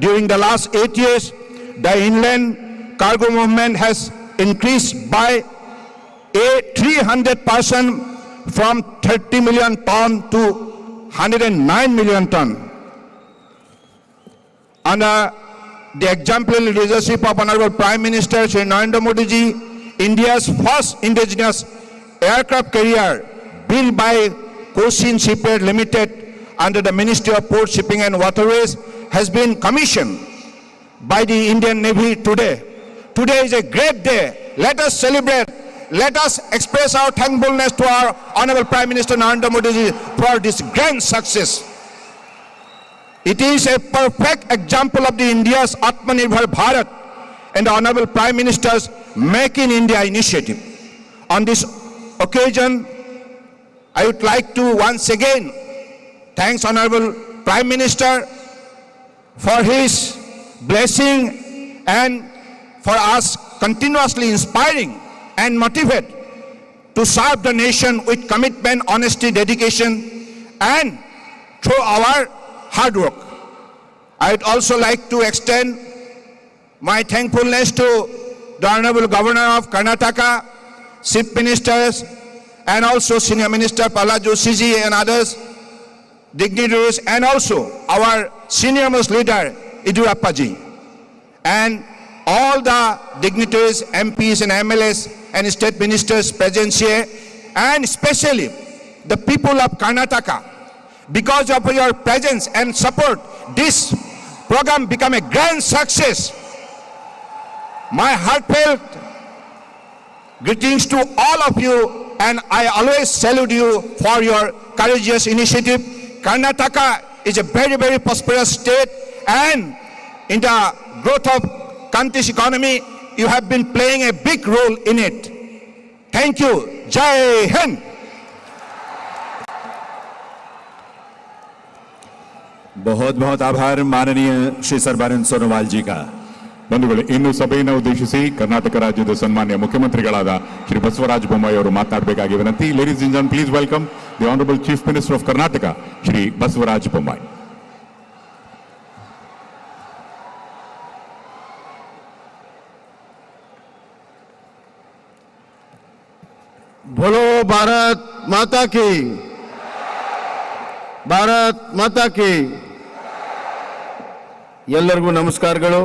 During the last 8 years, the inland cargo movement has increased by a 300% from 30 million ton to 109 million ton. Under the exemplary leadership of Honorable Prime Minister Shri Narendra Modi ji, India's first indigenous aircraft carrier built by Cochin Shipyard Limited under the Ministry of Port, Shipping and Waterways has been commissioned by the Indian Navy today. Today is a great day. Let us celebrate. Let us express our thankfulness to our Honorable Prime Minister Narendra Modi ji for this grand success. It is a perfect example of the India's Atmanirbhar Bharat and the Honorable Prime Minister's Make in India initiative. On this occasion, I would like to once again thanks Honorable Prime Minister for his blessing and for us continuously inspiring and motivate to serve the nation with commitment, honesty, dedication, and through our hard work. I would also like to extend my thankfulness to the Honorable Governor of Karnataka, Chief Ministers, and also Senior Minister Prahlad Joshi ji and others, dignitaries, and also our senior most leader, Yeddyurappa ji, and all the dignitaries, MPs and MLAs and state ministers present here, and especially the people of Karnataka. Because of your presence and support, this program become a grand success. My heartfelt greetings to all of you, and I always salute you for your courageous initiative. Karnataka is a very, very prosperous state, and in the growth of country's economy, you have been playing a big role in it. Thank you. Jai Hind. बहुत बहुत आभार माननीय श्री सर्बानंद सोनोवाल जी का। ಬಂಧುಗಳೇ, ಇನ್ನು ಸಭೆಯನ್ನು ಉದ್ದೇಶಿಸಿ ಕರ್ನಾಟಕ ರಾಜ್ಯದ ಸನ್ಮಾನ್ಯ ಮುಖ್ಯಮಂತ್ರಿಗಳಾದ ಶ್ರೀ ಬಸವರಾಜ ಬೊಮ್ಮಾಯಿ ಅವರು ಮಾತನಾಡಬೇಕಾಗಿ ವಿನಂತಿ. Ladies and please welcome the Honorable Chief Minister of Karnataka, Shri Basavaraj Bommai. बोलो भारत माता की, ಭಾರತ್ ಮಾತಾ ಕಿ. ಎಲ್ಲರಿಗೂ ನಮಸ್ಕಾರಗಳು.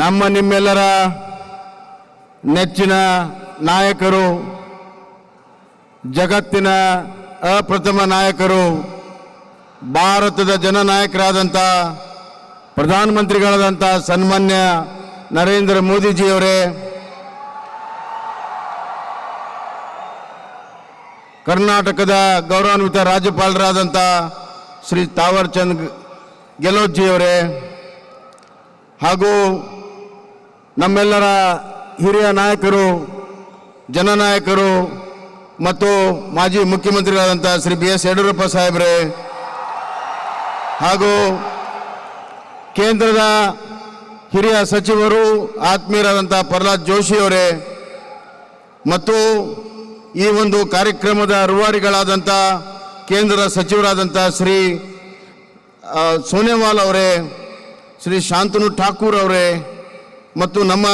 ನಮ್ಮ ನಿಮ್ಮೆಲ್ಲರ ನೆಚ್ಚಿನ ನಾಯಕರು, ಜಗತ್ತಿನ ಅಪ್ರಥಮ ನಾಯಕರು, ಭಾರತದ ಜನನಾಯಕರಾದಂಥ ಪ್ರಧಾನಮಂತ್ರಿಗಳಾದಂಥ ಸನ್ಮಾನ್ಯ ನರೇಂದ್ರ ಮೋದಿಜಿಯವರೇ, ಕರ್ನಾಟಕದ ಗೌರವಾನ್ವಿತ ರಾಜ್ಯಪಾಲರಾದಂಥ ಶ್ರೀ ತಾವರ್ ಚಂದ್ ಗೆಹ್ಲೋತ್ಜಿಯವರೇ, ಹಾಗೂ ನಮ್ಮೆಲ್ಲರ ಹಿರಿಯ ನಾಯಕರು, ಜನನಾಯಕರು ಮತ್ತು ಮಾಜಿ ಮುಖ್ಯಮಂತ್ರಿಗಳಾದಂಥ ಶ್ರೀ ಬಿ ಎಸ್ ಯಡಿಯೂರಪ್ಪ ಸಾಹೇಬ್ರೆ, ಹಾಗೂ ಕೇಂದ್ರದ ಹಿರಿಯ ಸಚಿವರು ಆತ್ಮೀಯರಾದಂಥ ಪ್ರಹ್ಲಾದ್ ಜೋಶಿಯವರೇ, ಮತ್ತು ಈ ಒಂದು ಕಾರ್ಯಕ್ರಮದ ರೂವಾರಿಗಳಾದಂಥ ಕೇಂದ್ರದ ಸಚಿವರಾದಂಥ ಶ್ರೀ ಸೋನೇವಾಲ್ ಅವರೇ, ಶ್ರೀ ಶಾಂತನು ಠಾಕೂರ್ ಅವರೇ, ಮತ್ತು ನಮ್ಮ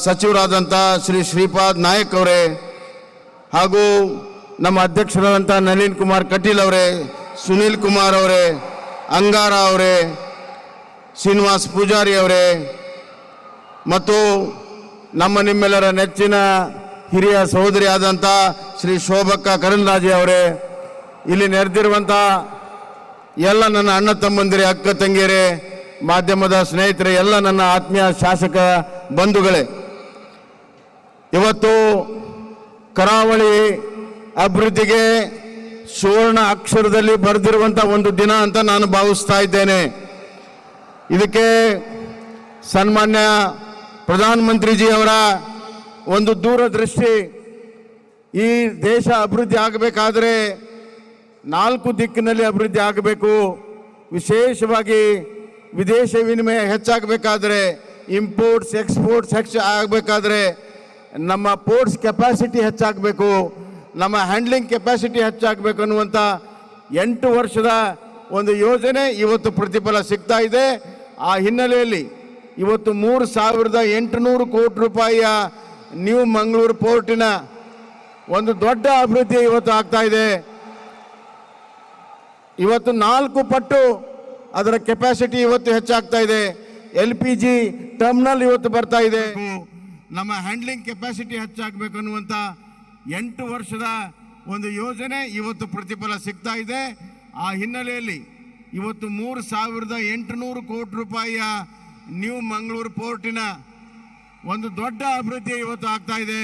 ಸಚಿವರಾದಂಥ ಶ್ರೀ ಶ್ರೀಪಾದ್ ನಾಯಕ್ ಅವರೇ, ಹಾಗೂ ನಮ್ಮ ಅಧ್ಯಕ್ಷರಾದಂಥ ನಳಿನ್ ಕುಮಾರ್ ಕಟೀಲ್ ಅವರೇ, ಸುನೀಲ್ ಕುಮಾರ್ ಅವರೇ, ಅಂಗಾರ ಅವರೇ, ಶ್ರೀನಿವಾಸ್ ಪೂಜಾರಿ ಅವರೇ, ಮತ್ತು ನಮ್ಮ ನಿಮ್ಮೆಲ್ಲರ ನೆಚ್ಚಿನ ಹಿರಿಯ ಸಹೋದರಿ ಆದಂಥ ಶ್ರೀ ಶೋಭಕ್ಕ ಕರಂದ್ಲಾಜೆ ಅವರೇ, ಇಲ್ಲಿ ನೆರೆದಿರುವಂಥ ಎಲ್ಲ ನನ್ನ ಅಣ್ಣ ತಮ್ಮಂದಿರೇ, ಅಕ್ಕ ತಂಗಿಯರೇ, ಮಾಧ್ಯಮದ ಸ್ನೇಹಿತರೆ, ಎಲ್ಲ ನನ್ನ ಆತ್ಮೀಯ ಶಾಸಕ ಬಂಧುಗಳೇ, ಇವತ್ತು ಕರಾವಳಿ ಅಭಿವೃದ್ಧಿಗೆ ಸುವರ್ಣ ಅಕ್ಷರದಲ್ಲಿ ಬರೆದಿರುವಂಥ ಒಂದು ದಿನ ಅಂತ ನಾನು ಭಾವಿಸ್ತಾ ಇದ್ದೇನೆ. ಇದಕ್ಕೆ ಸನ್ಮಾನ್ಯ ಪ್ರಧಾನಮಂತ್ರಿಜಿಯವರ ಒಂದು ದೂರದೃಷ್ಟಿ, ಈ ದೇಶ ಅಭಿವೃದ್ಧಿ ಆಗಬೇಕಾದ್ರೆ ನಾಲ್ಕು ದಿಕ್ಕಿನಲ್ಲಿ ಅಭಿವೃದ್ಧಿ ಆಗಬೇಕು. ವಿಶೇಷವಾಗಿ ವಿದೇಶ ವಿನಿಮಯ ಹೆಚ್ಚಾಗಬೇಕಾದ್ರೆ, ಇಂಪೋರ್ಟ್ಸ್ ಎಕ್ಸ್ಪೋರ್ಟ್ಸ್ ಹೆಚ್ಚು ಆಗಬೇಕಾದ್ರೆ ನಮ್ಮ ಪೋರ್ಟ್ಸ್ ಕೆಪಾಸಿಟಿ ಹೆಚ್ಚಾಗಬೇಕು, ನಮ್ಮ ಹ್ಯಾಂಡ್ಲಿಂಗ್ ಕೆಪಾಸಿಟಿ ಹೆಚ್ಚಾಗಬೇಕು ಅನ್ನುವಂಥ 8 ವರ್ಷದ ಒಂದು ಯೋಜನೆ ಇವತ್ತು ಪ್ರತಿಫಲ ಸಿಗ್ತಾ ಇದೆ. ಆ ಹಿನ್ನೆಲೆಯಲ್ಲಿ ಇವತ್ತು 3,800 ಕೋಟಿ ರೂಪಾಯಿಯ ನ್ಯೂ ಮಂಗಳೂರು ಪೋರ್ಟಿನ ಒಂದು ದೊಡ್ಡ ಅಭಿವೃದ್ಧಿ ಇವತ್ತು ಆಗ್ತಾ ಇದೆ. ಇವತ್ತು 4 ಪಟ್ಟು ಅದರ ಕೆಪಾಸಿಟಿ ಇವತ್ತು ಹೆಚ್ಚಾಗ್ತಾ ಇದೆ. LPG terminal ಇವತ್ತು ಬರ್ತಾ ಇದೆ. ನಮ್ಮ ಹ್ಯಾಂಡ್ಲಿಂಗ್ ಕೆಪಾಸಿಟಿ ಹೆಚ್ಚಾಗಬೇಕು ಅನ್ನುವಂಥ 8 ವರ್ಷದ ಒಂದು ಯೋಜನೆ ಇವತ್ತು ಪ್ರತಿಫಲ ಸಿಗ್ತಾ ಇದೆ. ಆ ಹಿನ್ನೆಲೆಯಲ್ಲಿ ಇವತ್ತು 3,800 ಕೋಟಿ ರೂಪಾಯಿಯ ನ್ಯೂ ಮಂಗಳೂರು ಪೋರ್ಟಿನ ಒಂದು ದೊಡ್ಡ ಅಭಿವೃದ್ಧಿ ಇವತ್ತು ಆಗ್ತಾ ಇದೆ.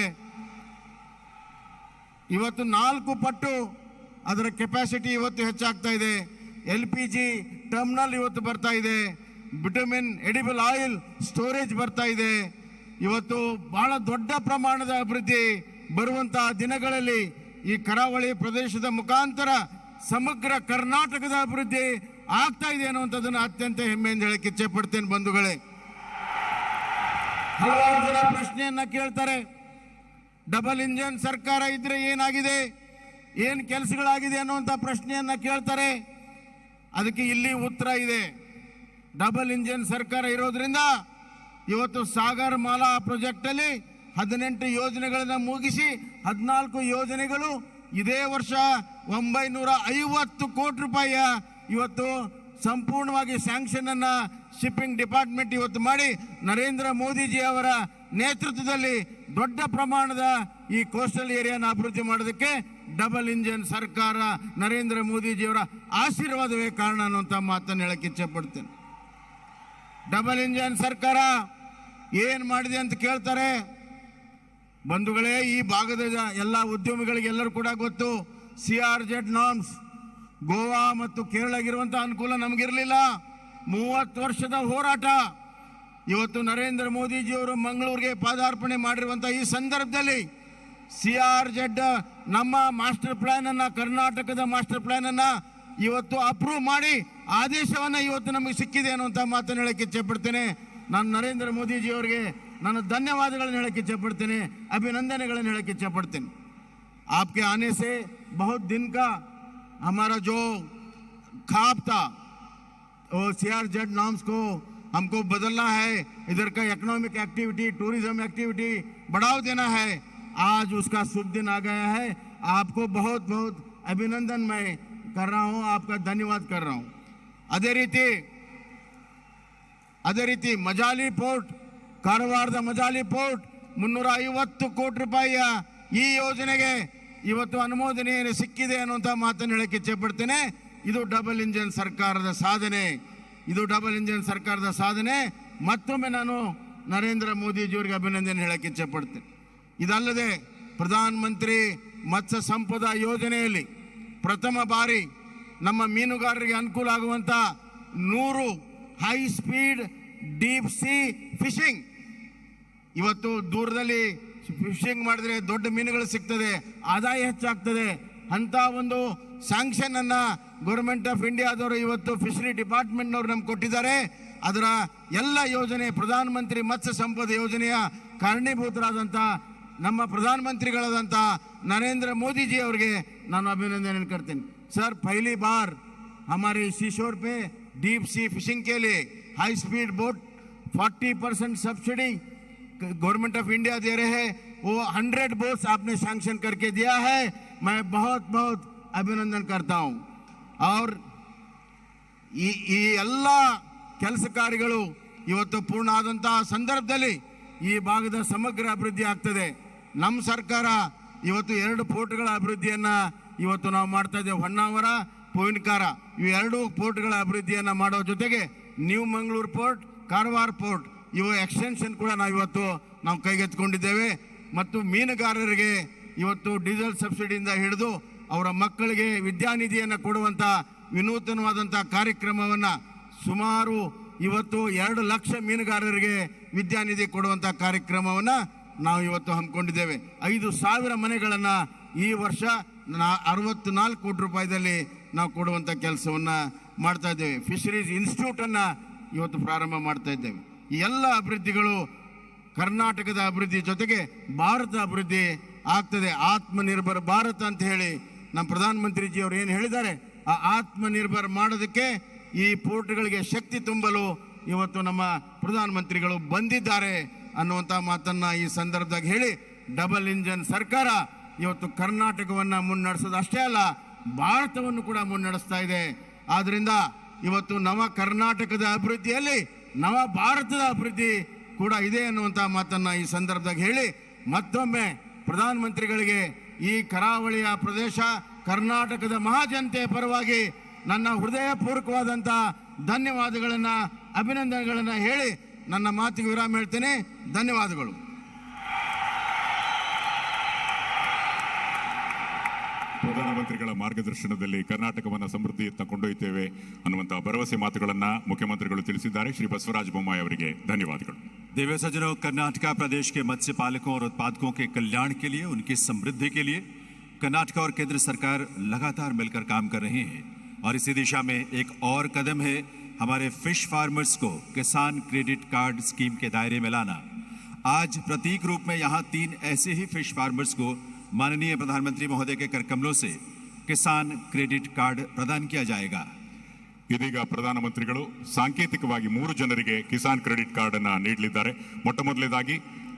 ಇವತ್ತು 4 ಪಟ್ಟು ಅದರ ಕೆಪಾಸಿಟಿ ಇವತ್ತು ಹೆಚ್ಚಾಗ್ತಾ ಇದೆ. LPG terminal ಇವತ್ತು ಬರ್ತಾ ಇದೆ. Bitumen edible oil storage ಬರ್ತಾ ಇದೆ. ಇವತ್ತು ಬಹಳ ದೊಡ್ಡ ಪ್ರಮಾಣದ ಅಭಿವೃದ್ಧಿ ಬರುವಂತಹ ದಿನಗಳಲ್ಲಿ ಈ ಕರಾವಳಿ ಪ್ರದೇಶದ ಮುಖಾಂತರ ಸಮಗ್ರ ಕರ್ನಾಟಕದ ಅಭಿವೃದ್ಧಿ ಆಗ್ತಾ ಇದೆ ಅನ್ನುವಂಥದ್ದನ್ನು ಅತ್ಯಂತ ಹೆಮ್ಮೆಯಿಂದ ಹೇಳಕ್ಕೆ ಇಚ್ಛೆ ಪಡ್ತೇನೆ. ಬಂಧುಗಳೇ, ಹಲವಾರು ಜನ ಪ್ರಶ್ನೆಯನ್ನ ಕೇಳ್ತಾರೆ, ಡಬಲ್ ಇಂಜಿನ್ ಸರ್ಕಾರ ಇದ್ರೆ ಏನಾಗಿದೆ, ಏನು ಕೆಲಸಗಳಾಗಿದೆ ಅನ್ನುವಂಥ ಪ್ರಶ್ನೆಯನ್ನ ಕೇಳ್ತಾರೆ. ಅದಕ್ಕೆ ಇಲ್ಲಿ ಉತ್ತರ ಇದೆ. ಡಬಲ್ ಇಂಜಿನ್ ಸರ್ಕಾರ ಇರೋದ್ರಿಂದ ಇವತ್ತು ಸಾಗರ್ ಮಾಲಾ ಪ್ರಾಜೆಕ್ಟಲ್ಲಿ 18 ಯೋಜನೆಗಳನ್ನು ಮುಗಿಸಿ 14 ಯೋಜನೆಗಳು ಇದೇ ವರ್ಷ 950 ಕೋಟಿ ರೂಪಾಯಿಯ ಇವತ್ತು ಸಂಪೂರ್ಣವಾಗಿ ಸ್ಯಾಂಕ್ಷನ್ ಅನ್ನ ಶಿಪ್ಪಿಂಗ್ ಡಿಪಾರ್ಟ್ಮೆಂಟ್ ಇವತ್ತು ಮಾಡಿ ನರೇಂದ್ರ ಮೋದಿಜಿ ಅವರ ನೇತೃತ್ವದಲ್ಲಿ ದೊಡ್ಡ ಪ್ರಮಾಣದ ಈ ಕೋಸ್ಟಲ್ ಏರಿಯಾನ ಅಭಿವೃದ್ಧಿ ಮಾಡೋದಕ್ಕೆ ಡಬಲ್ ಇಂಜಿನ್ ಸರ್ಕಾರ ನರೇಂದ್ರ ಮೋದಿಜಿಯವರ ಆಶೀರ್ವಾದವೇ ಕಾರಣ ಅನ್ನುವಂಥ ಮಾತನ್ನು ಹೇಳಕ್ಕೆ ಇಚ್ಛೆ ಪಡ್ತೇನೆ. ಡಬಲ್ ಇಂಜಿನ್ ಸರ್ಕಾರ ಏನು ಮಾಡಿದೆ ಅಂತ ಕೇಳ್ತಾರೆ. ಬಂಧುಗಳೇ, ಈ ಭಾಗದ ಎಲ್ಲ ಉದ್ಯಮಿಗಳಿಗೆ ಎಲ್ಲರೂ ಕೂಡ ಗೊತ್ತು, CRZ norms Goa ಮತ್ತು ಕೇರಳಗಿರುವಂಥ ಅನುಕೂಲ ನಮಗಿರಲಿಲ್ಲ. 30 ವರ್ಷದ ಹೋರಾಟ. ಇವತ್ತು ನರೇಂದ್ರ ಮೋದಿಜಿಯವರು ಮಂಗಳೂರಿಗೆ ಪಾದಾರ್ಪಣೆ ಮಾಡಿರುವಂಥ ಈ ಸಂದರ್ಭದಲ್ಲಿ CRZ ನಮ್ಮ ಮಾಸ್ಟರ್ ಪ್ಲಾನನ್ನು, ಕರ್ನಾಟಕದ ಮಾಸ್ಟರ್ ಪ್ಲಾನನ್ನು ಇವತ್ತು ಅಪ್ರೂವ್ ಮಾಡಿ ಆದೇಶವನ್ನು ಇವತ್ತು ನಮಗೆ ಸಿಕ್ಕಿದೆ ಅನ್ನುವಂಥ ಮಾತನ್ನು ಹೇಳಕ್ಕೆ ಇಚ್ಛೆ ಪಡ್ತೇನೆ. ನಾನು ನರೇಂದ್ರ ಮೋದಿಜಿಯವರಿಗೆ ನಾನು ಧನ್ಯವಾದಗಳನ್ನು ಹೇಳಕ್ಕೆ ಇಚ್ಛೆ ಪಡ್ತೇನೆ, ಅಭಿನಂದನೆಗಳನ್ನು ಹೇಳಕ್ಕೆ ಇಚ್ಛೆ ಪಡ್ತೇನೆ. आपके आने से बहुत दिन का हमारा जो ख्वाब था वो CRZ norms को हमको बदलना है, इधर का economic activity, tourism activity बढ़ाव देना है, आज उसका शुभ दिन आ गया है। आपको बहुत बहुत अभिनंदन मैं कर रहा हूँ, आपका धन्यवाद कर रहा हूँ। ಅದೇ ರೀತಿ ಮಜಾಲಿ ಪೋರ್ಟ್, ಕಾರವಾರದ ಮಜಾಲಿ ಪೋರ್ಟ್ 350 ಕೋಟಿ ರೂಪಾಯಿಯ ಈ ಯೋಜನೆಗೆ ಇವತ್ತು ಅನುಮೋದನೆ ಸಿಕ್ಕಿದೆ ಅನ್ನುವಂಥ ಮಾತನ್ನು ಹೇಳಕ್ಕೆ ಇಚ್ಛೆ ಪಡ್ತೇನೆ. ಇದು ಡಬಲ್ ಇಂಜಿನ್ ಸರ್ಕಾರದ ಸಾಧನೆ, ಇದು ಡಬಲ್ ಇಂಜಿನ್ ಸರ್ಕಾರದ ಸಾಧನೆ. ಮತ್ತೊಮ್ಮೆ ನಾನು ನರೇಂದ್ರ ಮೋದಿಜಿಯವರಿಗೆ ಅಭಿನಂದನೆ ಹೇಳಕ್ಕೆ ಇಚ್ಛೆ ಪಡ್ತೇನೆ. ಇದಲ್ಲದೆ ಪ್ರಧಾನಮಂತ್ರಿ ಮತ್ಸ್ಯ ಸಂಪದ ಯೋಜನೆಯಲ್ಲಿ ಪ್ರಥಮ ಬಾರಿ ನಮ್ಮ ಮೀನುಗಾರರಿಗೆ ಅನುಕೂಲ ಆಗುವಂಥ 100 high speed deep sea fishing, ಇವತ್ತು ದೂರದಲ್ಲಿ ಫಿಶಿಂಗ್ ಮಾಡಿದ್ರೆ ದೊಡ್ಡ ಮೀನುಗಳು ಸಿಗ್ತದೆ, ಆದಾಯ ಹೆಚ್ಚಾಗ್ತದೆ ಅಂತ ಒಂದು ಸ್ಯಾಂಕ್ಷನ್ ಅನ್ನ ಗೌರ್ಮೆಂಟ್ ಆಫ್ ಇಂಡಿಯಾದವರು ಇವತ್ತು ಫಿಶರಿ ಡಿಪಾರ್ಟ್ಮೆಂಟ್ನವರು ನಮ್ಗೆ ಕೊಟ್ಟಿದ್ದಾರೆ. ಅದರ ಎಲ್ಲ ಯೋಜನೆ ಪ್ರಧಾನಮಂತ್ರಿ ಮತ್ಸ್ಯ ಸಂಪದ ಯೋಜನೆಯ ಕಾರಣೀಭೂತರಾದಂಥ ನಮ್ಮ ಪ್ರಧಾನಮಂತ್ರಿಗಳಾದಂಥ ನರೇಂದ್ರ ಮೋದಿಜಿ ಅವರಿಗೆ ನಾನು ಅಭಿನಂದನೆ ಕರ್ತೀನಿ. ಸರ್, ಪಹಲಿ ಬಾರ್ ಹಮಾರಿ ಸೀಶೋರ್ pay deep sea fishing के लिए high speed boat 40% subsidy government of India दे रहे हैं, वो 100 बोट्स आपने सैंक्शन करके दिया है। मैं बहुत बहुत अभिनंदन करता हूँ। और ಈ ಎಲ್ಲ ಕೆಲಸ ಕಾರ್ಯಗಳು ಇವತ್ತು ಪೂರ್ಣ ಆದಂತಹ ಸಂದರ್ಭದಲ್ಲಿ ಈ ಭಾಗದ ಸಮಗ್ರ ಅಭಿವೃದ್ಧಿ ಆಗ್ತದೆ. ನಮ್ಮ ಸರ್ಕಾರ ಇವತ್ತು 2 ಪೋರ್ಟ್ಗಳ ಅಭಿವೃದ್ಧಿಯನ್ನು ಇವತ್ತು ನಾವು ಮಾಡ್ತಾ ಇದ್ದೇವೆ. ಹೊನ್ನಾವರ, ಪೋಯಿನ್ಕಾರ ಇವು 2 ಪೋರ್ಟ್ಗಳ ಅಭಿವೃದ್ಧಿಯನ್ನು ಮಾಡೋ ಜೊತೆಗೆ new Mangaluru port, Karwar port ಇವು ಎಕ್ಸ್ಟೆನ್ಷನ್ ಕೂಡ ನಾವು ಇವತ್ತು ಕೈಗೆತ್ತಿಕೊಂಡಿದ್ದೇವೆ. ಮತ್ತು ಮೀನುಗಾರರಿಗೆ ಇವತ್ತು ಡೀಸೆಲ್ ಸಬ್ಸಿಡಿಯಿಂದ ಹಿಡಿದು ಅವರ ಮಕ್ಕಳಿಗೆ ವಿದ್ಯಾನಿಧಿಯನ್ನು ಕೊಡುವಂಥ ವಿನೂತನವಾದಂಥ ಕಾರ್ಯಕ್ರಮವನ್ನು ಸುಮಾರು ಇವತ್ತು 2 ಲಕ್ಷ ಮೀನುಗಾರರಿಗೆ ವಿದ್ಯಾನಿಧಿ ಕೊಡುವಂಥ ಕಾರ್ಯಕ್ರಮವನ್ನು ನಾವು ಇವತ್ತು ಹಮ್ಮಿಕೊಂಡಿದ್ದೇವೆ. 5,000 ಮನೆಗಳನ್ನು ಈ ವರ್ಷ 64 ಕೋಟಿ ರೂಪಾಯಿದಲ್ಲಿ ನಾವು ಕೊಡುವಂಥ ಕೆಲಸವನ್ನು ಮಾಡ್ತಾ ಇದ್ದೇವೆ. ಫಿಶರೀಸ್ ಇನ್ಸ್ಟಿಟ್ಯೂಟನ್ನು ಇವತ್ತು ಪ್ರಾರಂಭ ಮಾಡ್ತಾ ಇದ್ದೇವೆ. ಈ ಎಲ್ಲ ಅಭಿವೃದ್ಧಿಗಳು ಕರ್ನಾಟಕದ ಅಭಿವೃದ್ಧಿ ಜೊತೆಗೆ ಭಾರತ ಅಭಿವೃದ್ಧಿ ಆಗ್ತದೆ. ಆತ್ಮನಿರ್ಭರ ಭಾರತ ಅಂತ ಹೇಳಿ ನಮ್ಮ ಪ್ರಧಾನಮಂತ್ರಿಜಿಯವರು ಏನು ಹೇಳಿದ್ದಾರೆ, ಆ ಆತ್ಮನಿರ್ಭರ್ ಮಾಡೋದಕ್ಕೆ ಈ ಪೋರ್ಟ್ಗಳಿಗೆ ಶಕ್ತಿ ತುಂಬಲು ಇವತ್ತು ನಮ್ಮ ಪ್ರಧಾನಮಂತ್ರಿಗಳು ಬಂದಿದ್ದಾರೆ ಅನ್ನುವಂಥ ಮಾತನ್ನು ಈ ಸಂದರ್ಭದಾಗ ಹೇಳಿ, ಡಬಲ್ ಇಂಜನ್ ಸರ್ಕಾರ ಇವತ್ತು ಕರ್ನಾಟಕವನ್ನು ಮುನ್ನಡೆಸೋದು ಅಷ್ಟೇ ಅಲ್ಲ, ಭಾರತವನ್ನು ಕೂಡ ಮುನ್ನಡೆಸ್ತಾ ಇದೆ. ಆದ್ದರಿಂದ ಇವತ್ತು ನವ ಕರ್ನಾಟಕದ ಅಭಿವೃದ್ಧಿಯಲ್ಲಿ ನವ ಭಾರತದ ಅಭಿವೃದ್ಧಿ ಕೂಡ ಇದೆ ಅನ್ನುವಂಥ ಮಾತನ್ನು ಈ ಸಂದರ್ಭದಾಗ ಹೇಳಿ, ಮತ್ತೊಮ್ಮೆ ಪ್ರಧಾನಮಂತ್ರಿಗಳಿಗೆ ಈ ಕರಾವಳಿಯ ಪ್ರದೇಶ ಕರ್ನಾಟಕದ ಮಹಾಜನತೆಯ ಪರವಾಗಿ ನನ್ನ ಹೃದಯಪೂರ್ವಕವಾದಂಥ ಧನ್ಯವಾದಗಳನ್ನು, ಅಭಿನಂದನೆಗಳನ್ನು ಹೇಳಿ ನನ್ನ ಮಾತಿಗೆ ವಿರಾಮ ಹೇಳ್ತೇನೆ. ಧನ್ಯವಾದಗಳು. ಪ್ರಧಾನಮಂತ್ರಿಗಳ ಮಾರ್ಗದರ್ಶನದಲ್ಲಿ ಕರ್ನಾಟಕವನ್ನು ಸಮೃದ್ಧಿಯತ್ತ ಕೊಂಡೊಯ್ತೇವೆ ಅನ್ನುವಂತಹ ಭರವಸೆ ಮಾತುಗಳನ್ನು ಮುಖ್ಯಮಂತ್ರಿಗಳು ತಿಳಿಸಿದ್ದಾರೆ. ಶ್ರೀ ಬಸವರಾಜ ಬೊಮ್ಮಾಯಿ ಅವರಿಗೆ ಧನ್ಯವಾದಗಳು. देवी सज्जनों, कर्नाटका प्रदेश के मत्स्य पालकों और उत्पादकों के कल्याण के लिए, उनकी समृद्धि के लिए कर्नाटक और केंद्र सरकार लगातार मिलकर काम कर रहे हैं और इसी दिशा में एक और कदम है हमारे फिश फार्मर्स को किसान क्रेडिट कार्ड स्कीम के दायरे में लाना। आज प्रतीक रूप में यहाँ 3 ऐसे ही फिश फार्मर्स को माननीय प्रधानमंत्री महोदय के करकमलों से किसान क्रेडिट कार्ड प्रदान किया जाएगा। ಇದೀಗ ಪ್ರಧಾನಮಂತ್ರಿಗಳು ಸಾಂಕೇತಿಕವಾಗಿ 3 ಜನರಿಗೆ ಕಿಸಾನ್ ಕ್ರೆಡಿಟ್ ಕಾರ್ಡ್ ಅನ್ನು ನೀಡಲಿದ್ದಾರೆ. ಮೊಟ್ಟ ಮೊದಲನೇದಾಗಿ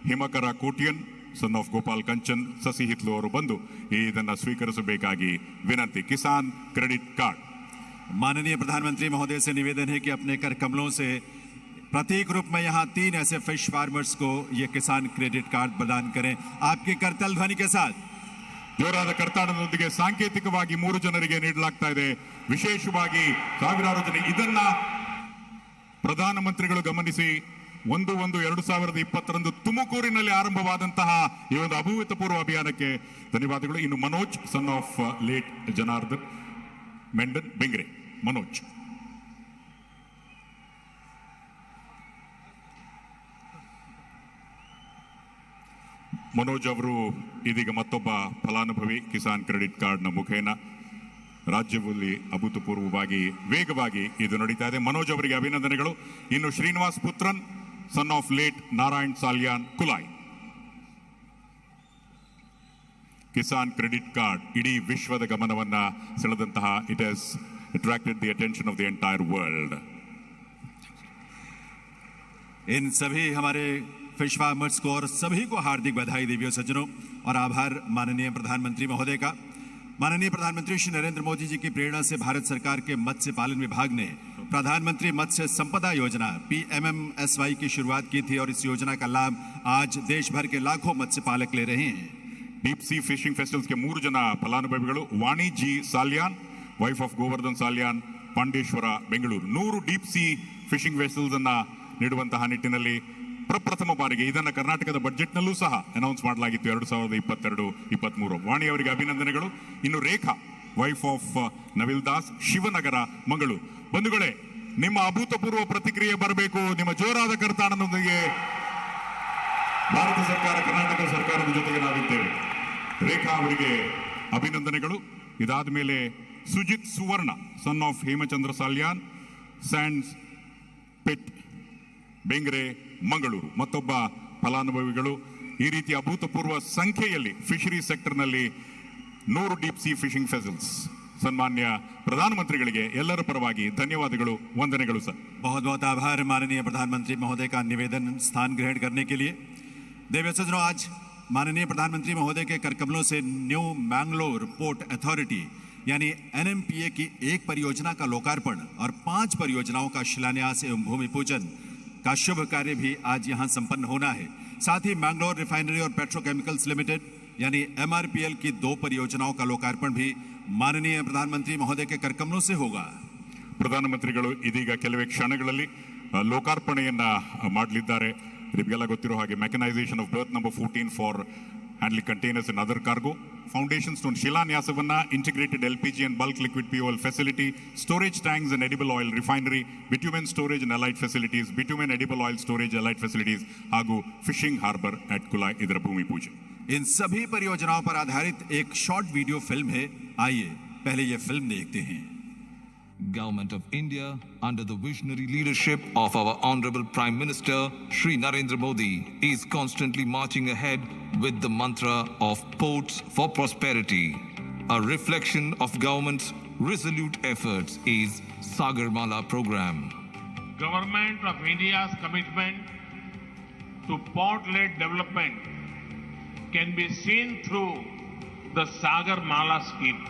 ಹಿಮಕರ ಕೋಟಿಯನ್ ಸನ್ ಆಫ್ ಗೋಪಾಲ್ ಕಂಚನ್ ಸಸಿಹಿತ್ಲು ಅವರು ಬಂದು ಇದನ್ನು ಸ್ವೀಕರಿಸಬೇಕಾಗಿ ವಿನಂತಿ. Kisan credit card. माननीय प्रधानमंत्री महोदय से निवेदन है कि अपने कर कमलों से प्रतीक रूप में यहाँ 3 ऐसे फिश फार्मर्स को ये किसान क्रेडिट कार्ड प्रदान करें, आपकी करतल ध्वनि के साथ. ಜೋರಾದ ಕರ್ತಾಡನದೊಂದಿಗೆ ಸಾಂಕೇತಿಕವಾಗಿ 3 ಜನರಿಗೆ ನೀಡಲಾಗ್ತಾ ಇದೆ. ವಿಶೇಷವಾಗಿ ಸಾವಿರಾರು ಜನ ಇದನ್ನ ಪ್ರಧಾನಮಂತ್ರಿಗಳು ಗಮನಿಸಿ 1/1/2020 ತುಮಕೂರಿನಲ್ಲಿ ಆರಂಭವಾದಂತಹ ಈ ಒಂದು ಅಭೂತಪೂರ್ವ ಅಭಿಯಾನಕ್ಕೆ ಧನ್ಯವಾದಗಳು. ಇನ್ನು Manoj son of late Janardhan Mendon Bengre. Manoj. Manoj ಅವರು ಇದೀಗ ಮತ್ತೊಬ್ಬ ಫಲಾನುಭವಿ ಕಿಸಾನ್ ಕ್ರೆಡಿಟ್ ಕಾರ್ಡ್ನ ಮುಖೇನ ರಾಜ್ಯದಲ್ಲಿ ಅಭೂತಪೂರ್ವವಾಗಿ ವೇಗವಾಗಿ ಇದು ನಡೀತಾ ಇದೆ. ಮನೋಜ್ ಅವರಿಗೆ ಅಭಿನಂದನೆಗಳು. ಇನ್ನು Srinivas Putran son of late Narayan Salian Kulai. Kisan credit card ಇಡೀ ವಿಶ್ವದ ಗಮನವನ್ನ ಸೆಳೆದಂತಹ, it has attracted the attention of the entire world. इन सभी हमारे फिश फार्मर्स को और सभी को हार्दिक बधाई देवियों सज्जनों और आभार माननीय प्रधानमंत्री महोदय का। माननीय प्रधानमंत्री श्री नरेंद्र मोदी जी की प्रेरणा से भारत सरकार के मत्स्य पालन विभाग ने प्रधानमंत्री मत्स्य संपदा योजना PMMSY की शुरुआत की थी और इस योजना का लाभ आज देश भर के लाखों मत्स्य पालक ले रहे हैं। ಡೀಪ್ ಸಿ ಫಿಶಿಂಗ್ ಫೆಸ್ಟಿವಲ್ಸ್ಗೆ 3 ಜನ ಫಲಾನುಭವಿಗಳು. Vani G Salian, wife of Govardhan Salian, Pandeshwar, Bengaluru. 100 deep sea fishing vessels ಅನ್ನ ನೀಡುವಂತಹ ನಿಟ್ಟಿನಲ್ಲಿ ಪ್ರಪ್ರಥಮ ಬಾರಿಗೆ ಇದನ್ನು ಕರ್ನಾಟಕದ ಬಜೆಟ್ನಲ್ಲೂ ಸಹ ಅನೌನ್ಸ್ ಮಾಡಲಾಗಿತ್ತು 2022-23. ವಾಣಿ ಅವರಿಗೆ ಅಭಿನಂದನೆಗಳು. ಇನ್ನು Rekha, wife of Navil Das, Shivanagar, Mangaluru. ಬಂಧುಗಳೇ, ನಿಮ್ಮ ಅಭೂತಪೂರ್ವ ಪ್ರತಿಕ್ರಿಯೆ ಬರಬೇಕು. ನಿಮ್ಮ ಜೋರಾದ ಕರ್ತಾಣದೊಂದಿಗೆ ಭಾರತ ಸರ್ಕಾರ, ಕರ್ನಾಟಕ ಸರ್ಕಾರದ ಜೊತೆಗೆ ನಾವಿದ್ದೇವೆ. ರೇಖಾ ಅವರಿಗೆ ಅಭಿನಂದನೆಗಳು. ಇದಾದ ಮೇಲೆ Sujith Suvarna, son of Hemachandra Salian, sands pit, Bengre, Mangaluru, ಮತ್ತೊಬ್ಬ ಫಲಾನುಭವಿಗಳು. ಈ ರೀತಿ ಅಭೂತಪೂರ್ವ ಸಂಖ್ಯೆಯಲ್ಲಿ ಫಿಶರಿ ಸೆಕ್ಟರ್ನಲ್ಲಿ 100 ಡೀಪ್ ಸಿ ಫಿಶಿಂಗ್ ಫೆಸಲ್ಸ್. ಸನ್ಮಾನ್ಯ ಪ್ರಧಾನಮಂತ್ರಿಗಳಿಗೆ ಎಲ್ಲರ ಪರವಾಗಿ ಧನ್ಯವಾದಗಳು, ವಂದನೆಗಳು ಸರ್. बहुत बहुत आभार माननीय प्रधानमंत्री महोदय का निवेदन स्थान ग्रहण करने के लिए। देवी सज्जनों, आज माननीय प्रधानमंत्री महोदय के करकमलों से न्यू मैंगलोर पोर्ट अथॉरिटी यानी NMPA की 1 परियोजना का लोकार्पण और 5 परियोजनाओं का शिलान्यास एवं भूमि पूजन का शुभ कार्य भी आज यहां संपन्न होना है। साथ ही मैंगलोर रिफाइनरी और पेट्रोकेमिकल्स लिमिटेड यानी MRPL की 2 परियोजनाओं का लोकार्पण भी माननीय प्रधानमंत्री महोदय के करकमलों से होगा। ಪ್ರಧಾನಮಂತ್ರಿಗಳು ಇದೀಗ ಕೆಲವೇ ಕ್ಷಣಗಳಲ್ಲಿ ಲೋಕಾರ್ಪಣೆಯನ್ನ ಮಾಡಲಿದ್ದಾರೆ. ನಿಮಗೆಲ್ಲ ಗೊತ್ತಿರೋ ಹಾಗೆ mechanisation of berth number 14 for handling containers and other cargo, foundation stone ಶಿಲಾನ್ಯಾಸವನ್ನ, integrated LPG and bulk liquid fuel facility, storage tanks and edible oil refinery, bitumen storage and allied facilities, bitumen edible oil storage allied facilities ಹಾಗೂ fishing harbour ಅಟ್ ಕುಲಾಯ್ ಇದರ ಭೂಮಿ ಪೂಜೆ. इन सभी परियोजनाओं पर आधारित एक शॉर्ट वीडियो फिल्म है। आइए पहले ये फिल्म देखते हैं। Government of India, under the visionary leadership of our Honorable Prime Minister Shri Narendra Modi, is constantly marching ahead with the mantra of Ports for Prosperity, a reflection of government's resolute efforts is Sagarmala program. Government of India's commitment to port-led development can be seen through the Sagarmala scheme.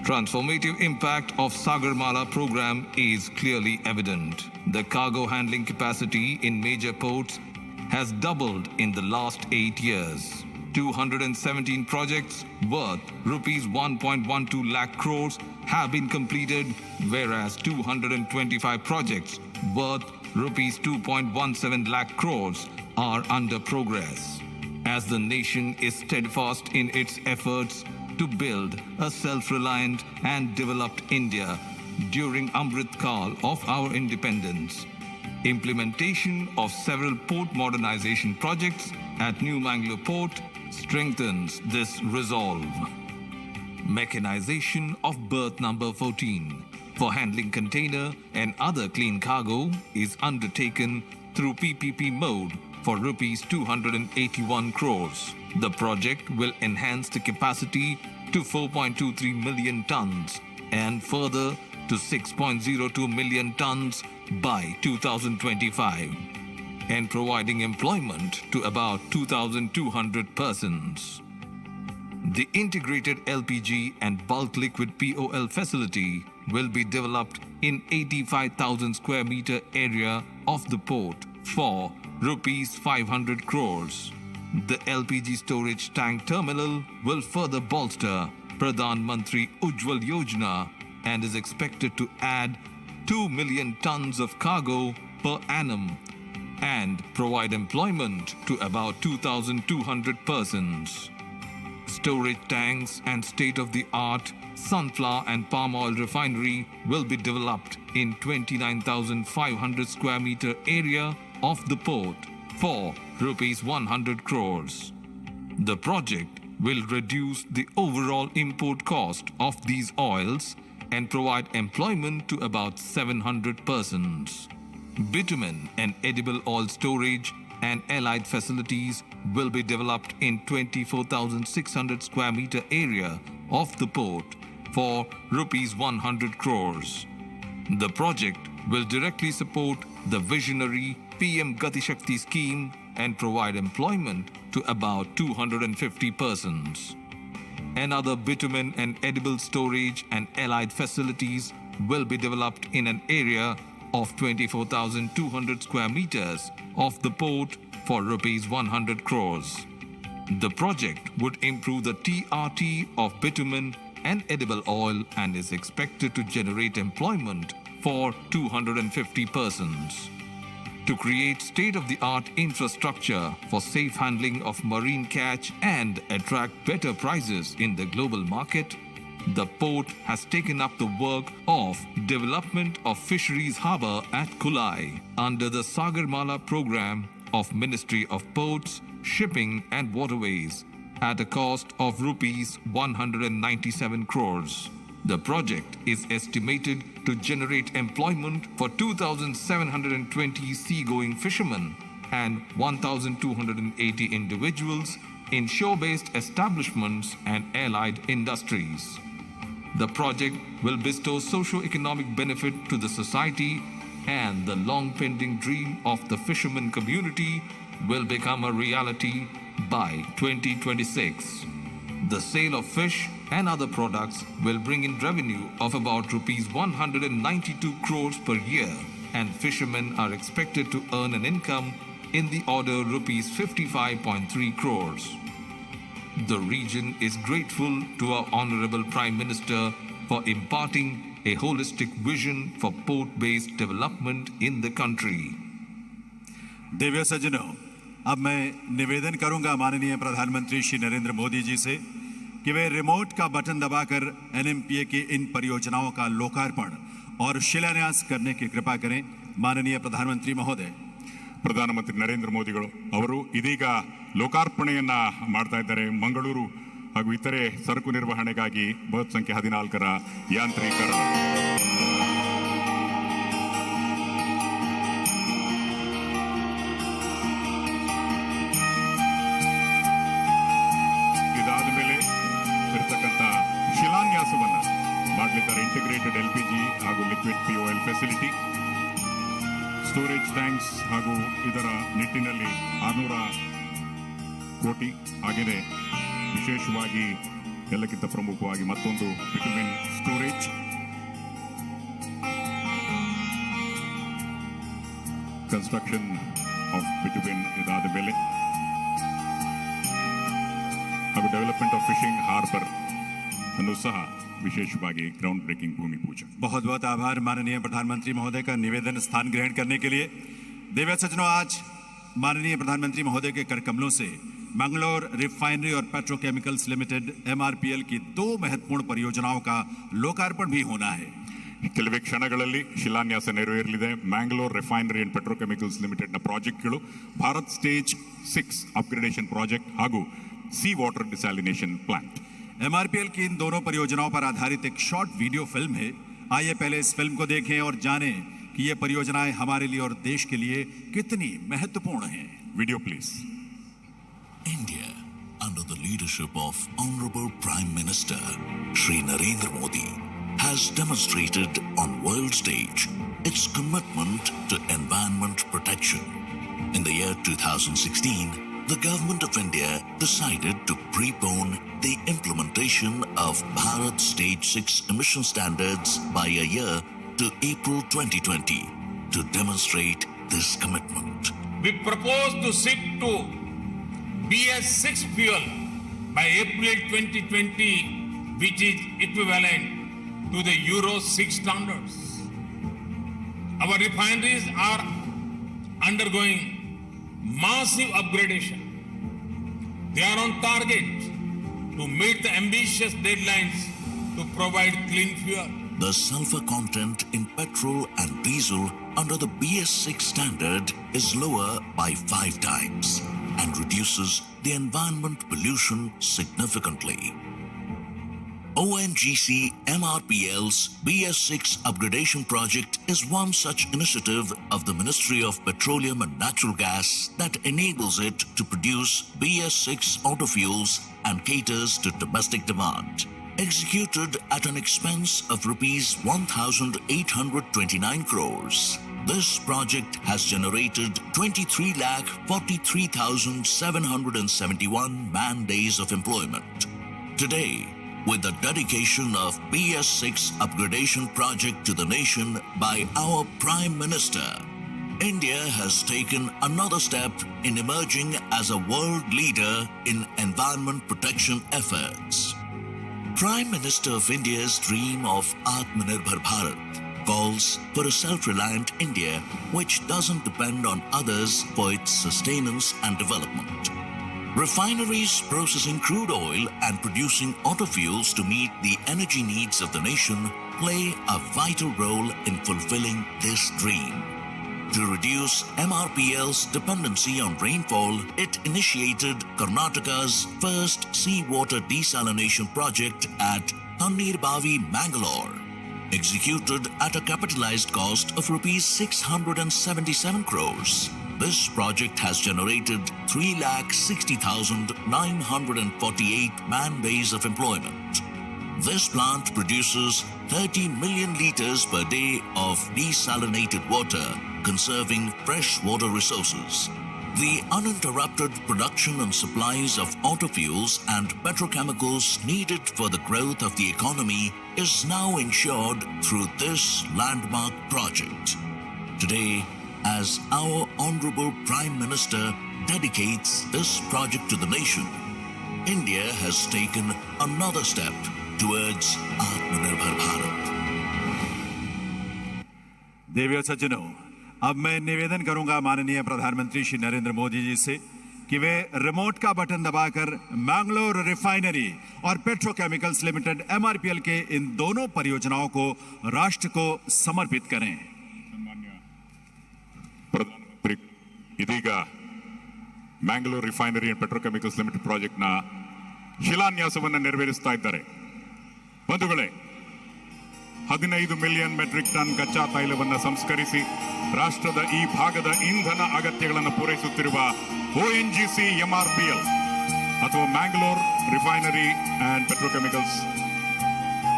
Transformative impact of Sagarmala program is clearly evident. The cargo handling capacity in major ports has doubled in the last 8 years. 217 projects worth rupees 1.12 lakh crores have been completed, whereas 225 projects worth rupees 2.17 lakh crores are under progress. As the nation is steadfast in its efforts to build a self-reliant and developed India during Amrit Kaal of our independence, implementation of several port modernization projects at New Mangalore Port strengthens this resolve. Mechanization of berth number 14 for handling container and other clean cargo is undertaken through PPP mode for rupees 281 crores. The project will enhance the capacity to 4.23 million tons and further to 6.02 million tons by 2025 and providing employment to about 2,200 persons. The integrated LPG and bulk liquid POL facility will be developed in 85,000 square meter area of the port for rupees 500 crores. The LPG storage tank terminal will further bolster Pradhan Mantri Ujjwal Yojana and is expected to add 2 million tons of cargo per annum and provide employment to about 2,200 persons. Storage tanks and state-of-the-art sunflower and palm oil refinery will be developed in 29,500 square meter area of the port for rupees 100 crores. The project will reduce the overall import cost of these oils and provide employment to about 700 persons. Bitumen and edible oil storage and allied facilities will be developed in 24,600 square meter area of the port for rupees 100 crores. The project will directly support the visionary PM Gati Shakti scheme and provide employment to about 250 persons. Another bitumen and edible storage and allied facilities will be developed in an area of 24,200 square meters of the port for rupees 100 crores. The project would improve the TRT of bitumen and edible oil and is expected to generate employment for 250 persons. To create state-of-the-art infrastructure for safe handling of marine catch and attract better prices in the global market, the port has taken up the work of development of fisheries harbour at Kulai under the Sagarmala program of Ministry of Ports, Shipping and Waterways at a cost of rupees 197 crores. The project is estimated to generate employment for 2,720 seagoing fishermen and 1,280 individuals in shore-based establishments and allied industries. The project will bestow socio-economic benefit to the society, and the long-pending dream of the fisherman community will become a reality by 2026. The sale of fish and other products will bring in revenue of about rupees 192 crores per year, and fishermen are expected to earn an income in the order rupees 55.3 crores. The region is grateful to our Honorable Prime Minister for imparting a holistic vision for port-based development in the country. Divya सज्जनों, अब मैं निवेदन करूंगा माननीय प्रधानमंत्री श्री नरेंद्र मोदी जी से कि वे remote का बटन दबाकर एनएमपीए की इन परियोजनाओं का लोकार्पण और शिलान्यास करने की कृपा करें। माननीय प्रधानमंत्री महोदय। ಪ್ರಧಾನಮಂತ್ರಿ ನರೇಂದ್ರ ಮೋದಿಗಳು ಅವರು ಇದೀಗ ಲೋಕಾರ್ಪಣೆಯನ್ನ ಮಾಡ್ತಾ ಇದ್ದಾರೆ. ಮಂಗಳೂರು ಹಾಗೂ ಇತರೆ ಸರಕು ನಿರ್ವಹಣೆಗಾಗಿ ಬರ್ತ್ ಸಂಖ್ಯೆ 14ರ ಯಾಂತ್ರೀಕರಣ. ಇದಾದ ಮೇಲೆ ಇರ್ತಕ್ಕಂಥ ಶಿಲಾನ್ಯಾಸವನ್ನ ಮಾಡಲಿದ್ದಾರೆ. ಫೆಸಿಲಿಟಿ, ಸ್ಟೋರೇಜ್ thanks ಹಾಗೂ ಇದರ ನಿಟ್ಟಿನಲ್ಲಿ 600 ಕೋಟಿ. ಹಾಗೆಯೇ ವಿಶೇಷವಾಗಿ ಎಲ್ಲಕ್ಕಿಂತ ಪ್ರಮುಖವಾಗಿ ಮತ್ತೊಂದು ಬಿಟುಮಿನ್ ಸ್ಟೋರೇಜ್ ಕನ್ಸ್ಟ್ರಕ್ಷನ್ ಆಫ್ ಬಿಟುಮಿನ್ ಇದಾದ ಮೇಲೆ ಹಾಗೂ ಡೆವಲಪ್ಮೆಂಟ್ ಆಫ್ ಫಿಶಿಂಗ್ ಹಾರ್ಬರ್ ಅನ್ನು ಸಹ ವಿಶೇಷವಾಗಿ ಗ್ರೌಂಡ್ ಬ್ರೇಕಿಂಗ್ ಭೂಮಿ ಪೂಜೆ. बहुत बहुत आभार माननीय प्रधानमंत्री महोदय का निवेदन स्थान ग्रहण करने के लिए। देव्या सज्जनों, आज माननीय प्रधानमंत्री महोदय के कर कमलों से मंगलोर रिफाइनरी और पेट्रोकेमिकल्स लिमिटेड एमआरपीएल की दो महत्वपूर्ण परियोजनाओं का लोकार्पण भी होना है। ಕೆಲವೇ ಕ್ಷಣಗಳಲ್ಲಿ ಶಿಲಾನ್ಯಾಸ ನೆರವೇರಲಿದೆ. ಮ್ಯಾಂಗ್ಳೂರ್ ರಿಫೈನರಿ ಅಂಡ್ ಪೆಟ್ರೋಕೆಮಿಕಲ್ಸ್ ಲಿಮಿಟೆಡ್ನ ಪ್ರಾಜೆಕ್ಟ್ಗಳು ಭಾರತ್ ಸ್ಟೇಜ್ 6 ಅಪ್ಗ್ರೇಡೇಷನ್ ಪ್ರಾಜೆಕ್ಟ್ ಹಾಗೂ sea water desalination plant. MRPL की इन दोनों परियोजनाओं पर आधारित एक शॉर्ट वीडियो फिल्म है। आइए पहले इस फिल्म को देखें और जानें कि ये परियोजनाएं हमारे लिए और देश के लिए कितनी महत्वपूर्ण हैं। Video please. India, under the leadership of Honorable Prime Minister Shri Narendra Modi, has demonstrated on world stage its commitment to environment protection. In the year 2016, the Government of India decided to prepone the implementation of Bharat Stage 6 emission standards by a year to April 2020 to demonstrate this commitment. We propose to shift to BS6 fuel by April 2020, which is equivalent to the Euro 6 standards. Our refineries are undergoing massive upgradation. They are on target to meet the ambitious deadlines to provide clean fuel. The sulfur content in petrol and diesel under the BS6 standard is lower by 5 times and reduces the environment pollution significantly. ONGC MRPL's BS6 upgradation project is one such initiative of the Ministry of Petroleum and Natural Gas that enables it to produce BS6 auto fuels and caters to domestic demand. Executed at an expense of rupees 1,829 crores, this project has generated 23,43,771 man-days of employment. Today, with the dedication of BS6 upgradation project to the nation by our Prime Minister, India has taken another step in emerging as a world leader in environment protection efforts. Prime Minister of India's dream of Atmanirbhar Bharat calls for a self-reliant India which doesn't depend on others for its sustenance and development. Refineries processing crude oil and producing auto fuels to meet the energy needs of the nation play a vital role in fulfilling this dream. To reduce MRPL's dependency on rainfall, it initiated Karnataka's first seawater desalination project at Tannirbhavi, Mangalore. Executed at a capitalized cost of rupees 677 crores. This project has generated 3,60,948 man-days of employment. This plant produces 30 million liters per day of desalinated water, conserving fresh water resources. The uninterrupted production and supplies of auto fuels and petrochemicals needed for the growth of the economy is now ensured through this landmark project. Today, as our Honorable Prime Minister dedicates this project to the nation, India has taken another step towards Atmanirbhar Bharat. देवियों सज्जनों, अब मैं निवेदन करूंगा माननीय प्रधानमंत्री श्री नरेंद्र मोदी जी से कि वे रिमोट का बटन दबाकर मैंगलोर रिफाइनरी और पेट्रोकेमिकल्स लिमिटेड एमआरपीएल के इन दोनों परियोजनाओं को राष्ट्र को समर्पित करें। ಸನ್ಮಾನ್ಯ ಪ್ರಧಾನಮಂತ್ರಿ ಇದೀಗ ಮ್ಯಾಂಗ್ಳೂರ್ ರಿಫೈನರಿ ಅಂಡ್ ಪೆಟ್ರೋಕೆಮಿಕಲ್ಸ್ ಲಿಮಿಟೆಡ್ ಪ್ರಾಜೆಕ್ಟ್ನ ಶಿಲಾನ್ಯಾಸವನ್ನು ನೆರವೇರಿಸ್ತಾ ಇದ್ದಾರೆ. ಬಂಧುಗಳೇ, 15 ಮಿಲಿಯನ್ ಮೆಟ್ರಿಕ್ ಟನ್ ಕಚ್ಚಾ ತೈಲವನ್ನು ಸಂಸ್ಕರಿಸಿ ರಾಷ್ಟ್ರದ ಈ ಭಾಗದ ಇಂಧನ ಅಗತ್ಯಗಳನ್ನು ಪೂರೈಸುತ್ತಿರುವ ಒಎನ್ಜಿಸಿ ಎಂಆರ್ಪಿಎಲ್ ಅಥವಾ ಮ್ಯಾಂಗ್ಳೂರ್ ರಿಫೈನರಿ ಅಂಡ್ ಪೆಟ್ರೋಕೆಮಿಕಲ್ಸ್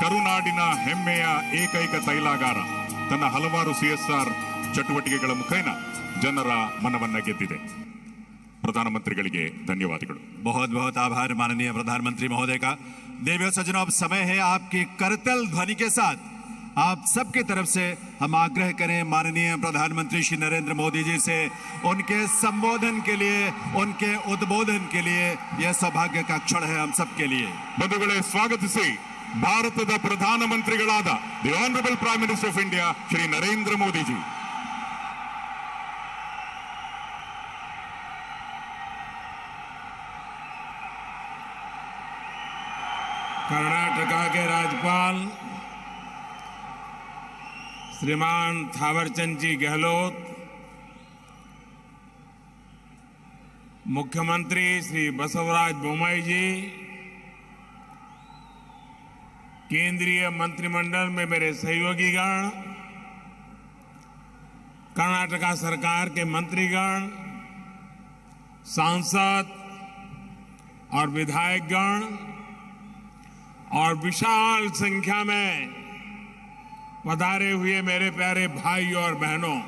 ಕರುನಾಡಿನ ಹೆಮ್ಮೆಯ ಏಕೈಕ ತೈಲಾಗಾರ. ತನ್ನ ಹಲವಾರು ಸಿಎಸ್ಆರ್ ಚಟುವಟಿಕೆಗಳ ಮುಖೇನ ಜನರ ಮನವನ್ನ ಗೆದ್ದಿದೆ. ಪ್ರಧಾನಮಂತ್ರಿಗಳಿಗೆ ಧನ್ಯವಾದಗಳು. बहुत बहुत आभार माननीय प्रधानमंत्री महोदय का। देवियों सज्जनों, अब समय है आपकी करतल ध्वनि के साथ आप सबके तरफ से हम आग्रह करें माननीय प्रधानमंत्री श्री नरेंद्र मोदी जी से उनके संबोधन के लिए, उनके उद्बोधन के लिए। यह सौभाग्य का क्षण है हम सबके लिए। ಬಂಧುಗಳೇ, ಸ್ವಾಗತಿಸಿ ಭಾರತದ ಪ್ರಧಾನಮಂತ್ರಿಗಳಾದ the honourable prime minister of India Shri Narendra Modiji. Karnataka के राज्यपाल श्रीमान थावरचंद जी गहलोत, मुख्यमंत्री श्री बसवराज बोम्मई जी, केंद्रीय मंत्रिमंडल में मेरे सहयोगीगण, कर्नाटका सरकार के मंत्रीगण, सांसद और विधायकगण और विशाल संख्या में पधारे हुए मेरे प्यारे भाई और बहनों,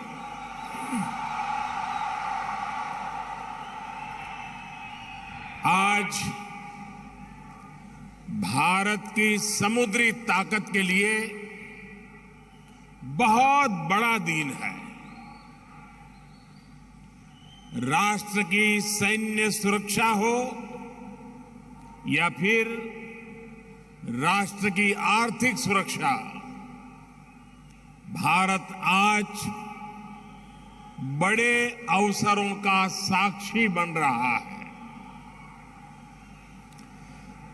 आज भारत की समुद्री ताकत के लिए बहुत बड़ा दिन है। राष्ट्र की सैन्य सुरक्षा हो या फिर राष्ट्र की आर्थिक सुरक्षा, भारत आज बड़े अवसरों का साक्षी बन रहा है।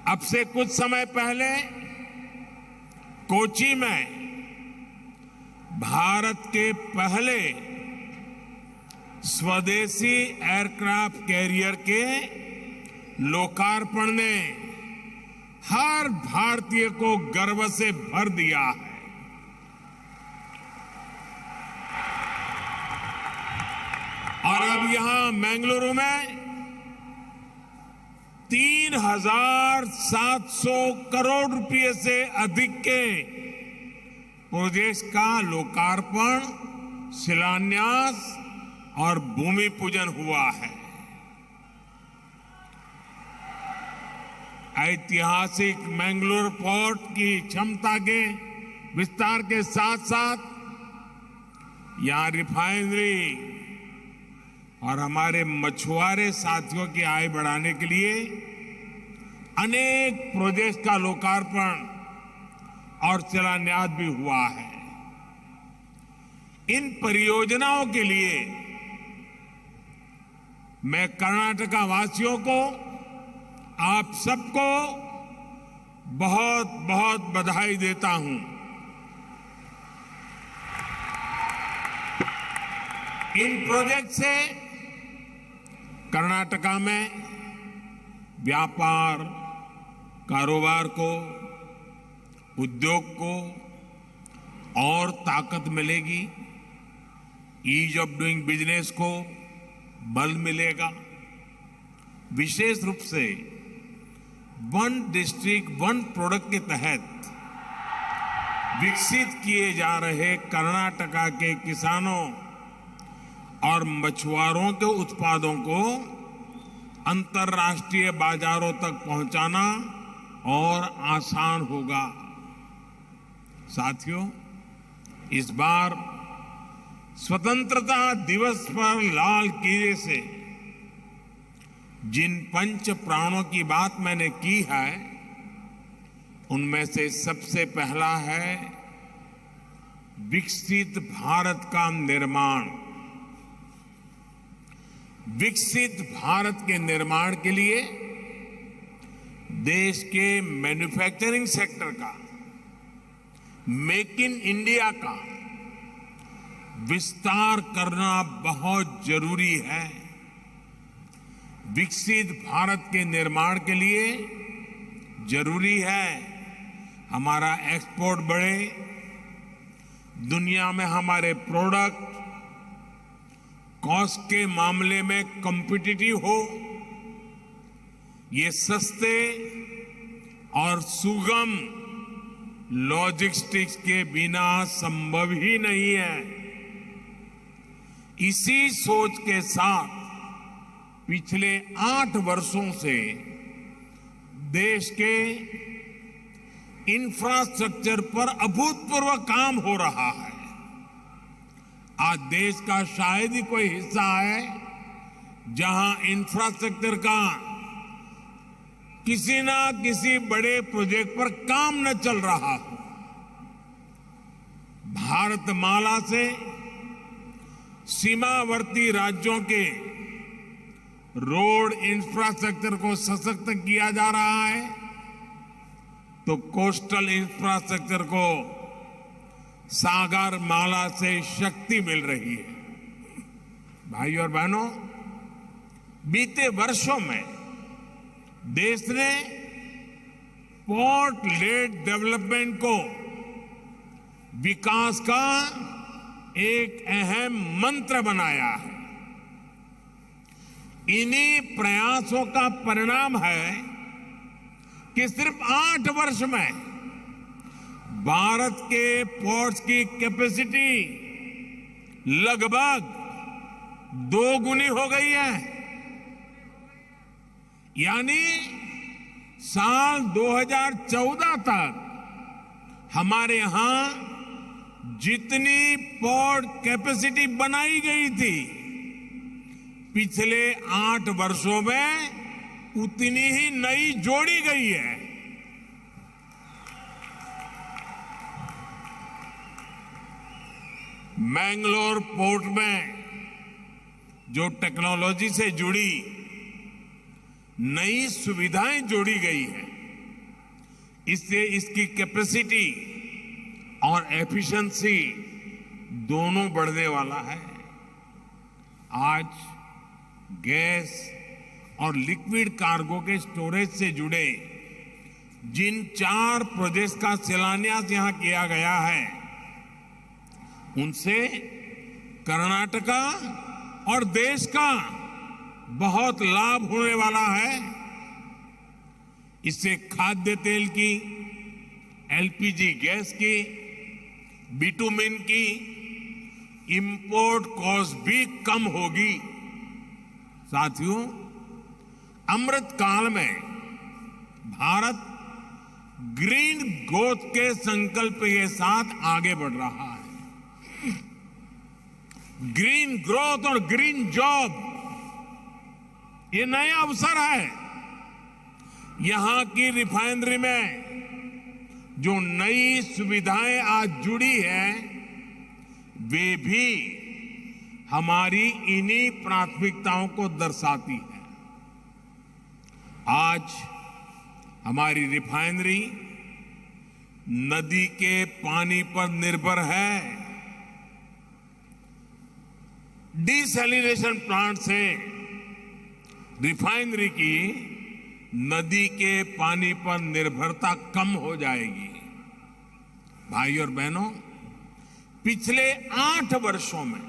अब से कुछ समय पहले कोची में भारत के पहले स्वदेशी एयरक्राफ्ट कैरियर के लोकार्पण ने हर भारतीय को गर्व से भर दिया है। और अब यहां बेंगलुरु में 3,700 करोड़ रुपए से अधिक के प्रोजेक्ट का लोकार्पण, शिलान्यास और भूमि पूजन हुआ है। ऐतिहासिक मंगलुरु पोर्ट की क्षमता के विस्तार के साथ साथ यहां रिफाइनरी और हमारे मछुआरे साथियों की आय बढ़ाने के लिए अनेक प्रोजेक्ट का लोकार्पण और शिलान्यास भी हुआ है। इन परियोजनाओं के लिए मैं कर्नाटका वासियों को, आप सबको बहुत बहुत बधाई देता हूं। इन प्रोजेक्ट से कर्नाटका में व्यापार, कारोबार को, उद्योग को और ताकत मिलेगी, ईज ऑफ डूइंग बिजनेस को बल मिलेगा। विशेष रूप से वन डिस्ट्रिक्ट वन प्रोडक्ट के तहत विकसित किए जा रहे कर्नाटका के किसानों और मछुआरों के उत्पादों को अंतर्राष्ट्रीय बाजारों तक पहुंचाना और आसान होगा। साथियों, इस बार स्वतंत्रता दिवस पर लाल किले से जिन पंच प्राणों की बात मैंने की है, उनमें से सबसे पहला है विकसित भारत का निर्माण। विकसित भारत के निर्माण के लिए देश के मैन्युफैक्चरिंग सेक्टर का, मेक इन इंडिया का विस्तार करना बहुत जरूरी है। विकसित भारत के निर्माण के लिए जरूरी है हमारा एक्सपोर्ट बढ़े, दुनिया में हमारे प्रोडक्ट कॉस्ट के मामले में कॉम्पिटिटिव हो, ये सस्ते और सुगम लॉजिस्टिक्स के बिना संभव ही नहीं है। इसी सोच के साथ पिछले 8 वर्षों से देश के इंफ्रास्ट्रक्चर पर अभूतपूर्व काम हो रहा है। आज देश का शायद ही कोई हिस्सा है जहां इंफ्रास्ट्रक्चर का किसी ना किसी बड़े प्रोजेक्ट पर काम न चल रहा हो। भारतमाला से सीमावर्ती राज्यों के रोड इंफ्रास्ट्रक्चर को सशक्त किया जा रहा है, तो कोस्टल इंफ्रास्ट्रक्चर को सागरमाला से शक्ति मिल रही है। भाइयों और बहनों, बीते वर्षों में देश ने पोर्ट लेड डेवलपमेंट को विकास का एक अहम मंत्र बनाया है। इन्हीं प्रयासों का परिणाम है कि सिर्फ 8 वर्ष में भारत के पोर्ट्स की कैपेसिटी लगभग 2 गुनी हो गई है। यानी साल 2014 तक हमारे यहां जितनी पोर्ट कैपेसिटी बनाई गई थी, पिछले 8 वर्षों में उतनी ही नई जोड़ी गई है। मैंगलोर पोर्ट में जो टेक्नोलॉजी से जुड़ी नई सुविधाएं जोड़ी गई है, इससे इसकी कैपेसिटी और एफिशिएंसी दोनों बढ़ने वाला है। आज गैस और लिक्विड कार्गो के स्टोरेज से जुड़े जिन 4 प्रोजेक्ट्स का शिलान्यास यहां किया गया है, उनसे कर्नाटका और देश का बहुत लाभ होने वाला है। इससे खाद्य तेल की, एलपीजी गैस की, बिटुमिन की इंपोर्ट कॉस्ट भी कम होगी। साथियों, अमृत काल में भारत ग्रीन ग्रोथ के संकल्प के साथ आगे बढ़ रहा है। ग्रीन ग्रोथ और ग्रीन जॉब ये नया अवसर है। यहां की रिफाइनरी में जो नई सुविधाएं आज जुड़ी हैं, वे भी हमारी इन्हीं प्राथमिकताओं को दर्शाती हैं। आज हमारी रिफाइनरी नदी के पानी पर निर्भर है। डिसैलिनेशन प्लांट से रिफाइनरी की नदी के पानी पर निर्भरता कम हो जाएगी। भाई और बहनों, पिछले 8 वर्षों में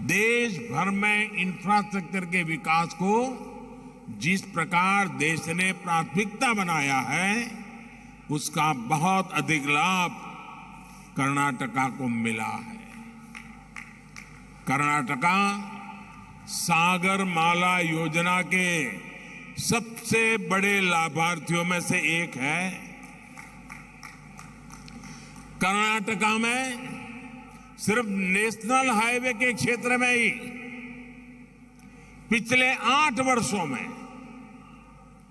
देश भर में इंफ्रास्ट्रक्चर के विकास को जिस प्रकार देश ने प्राथमिकता बनाया है, उसका बहुत अधिक लाभ कर्नाटका को मिला है। कर्नाटका सागरमाला योजना के सबसे बड़े लाभार्थियों में से एक है। कर्नाटका में सिर्फ नेशनल हाईवे के क्षेत्र में ही पिछले 8 वर्षों में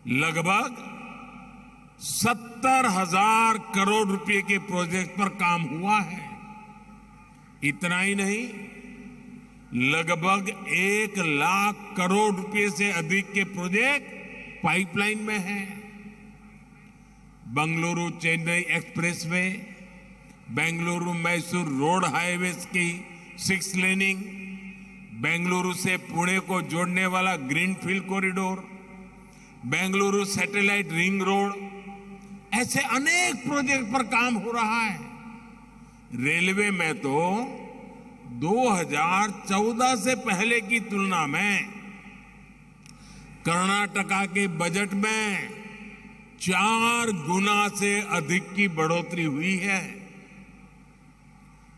लगभग 70,000 करोड़ रुपए के प्रोजेक्ट पर काम हुआ है। इतना ही नहीं, लगभग 1 लाख करोड़ रुपए से अधिक के प्रोजेक्ट पाइपलाइन में हैं। Bengaluru Chennai expressway, Bengaluru Mysore road highways की 6 लेनिंग, बेंगलुरु से पुणे को जोड़ने वाला greenfield corridor, Bengaluru satellite ring road, ऐसे अनेक प्रोजेक्ट पर काम हो रहा है। रेलवे में तो 2014 से पहले की तुलना में कर्नाटका के बजट में 4 गुना से अधिक की बढ़ोतरी हुई है।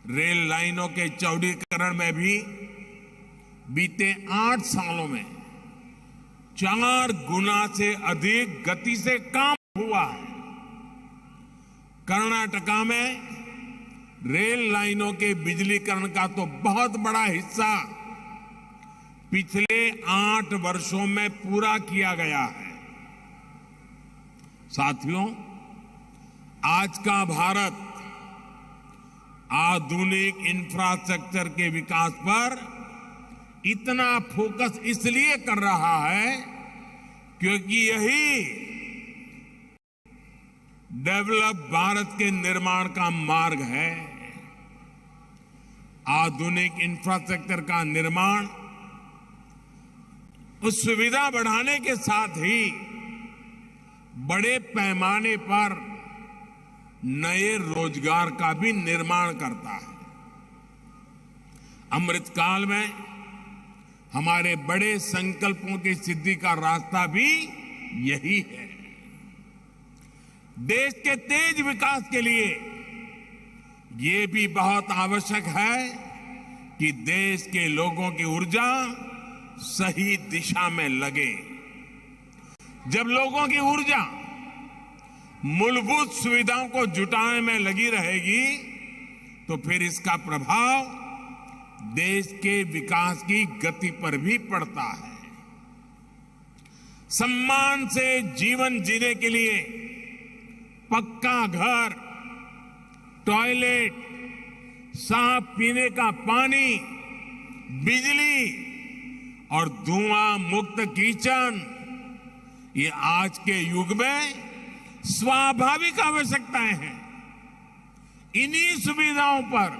रेल लाइनों के चौड़ीकरण में भी बीते 8 सालों में 4 गुना से अधिक गति से काम हुआ है। कर्नाटका में रेल लाइनों के बिजलीकरण का तो बहुत बड़ा हिस्सा पिछले 8 वर्षों में पूरा किया गया है। साथियों, आज का भारत आधुनिक इंफ्रास्ट्रक्चर के विकास पर इतना फोकस इसलिए कर रहा है क्योंकि यही डेवलप भारत के निर्माण का मार्ग है। आधुनिक इंफ्रास्ट्रक्चर का निर्माण उस सुविधा बढ़ाने के साथ ही बड़े पैमाने पर नए रोजगार का भी निर्माण करता है। अमृतकाल में हमारे बड़े संकल्पों की सिद्धि का रास्ता भी यही है। देश के तेज विकास के लिए ये भी बहुत आवश्यक है कि देश के लोगों की ऊर्जा सही दिशा में लगे। जब लोगों की ऊर्जा मूलभूत सुविधाओं को जुटाने में लगी रहेगी तो फिर इसका प्रभाव देश के विकास की गति पर भी पड़ता है। सम्मान से जीवन जीने के लिए पक्का घर, टॉयलेट, साफ पीने का पानी, बिजली और धुआं मुक्त किचन, ये आज के युग में स्वाभाविक आवश्यकताएं हैं। इन्हीं सुविधाओं पर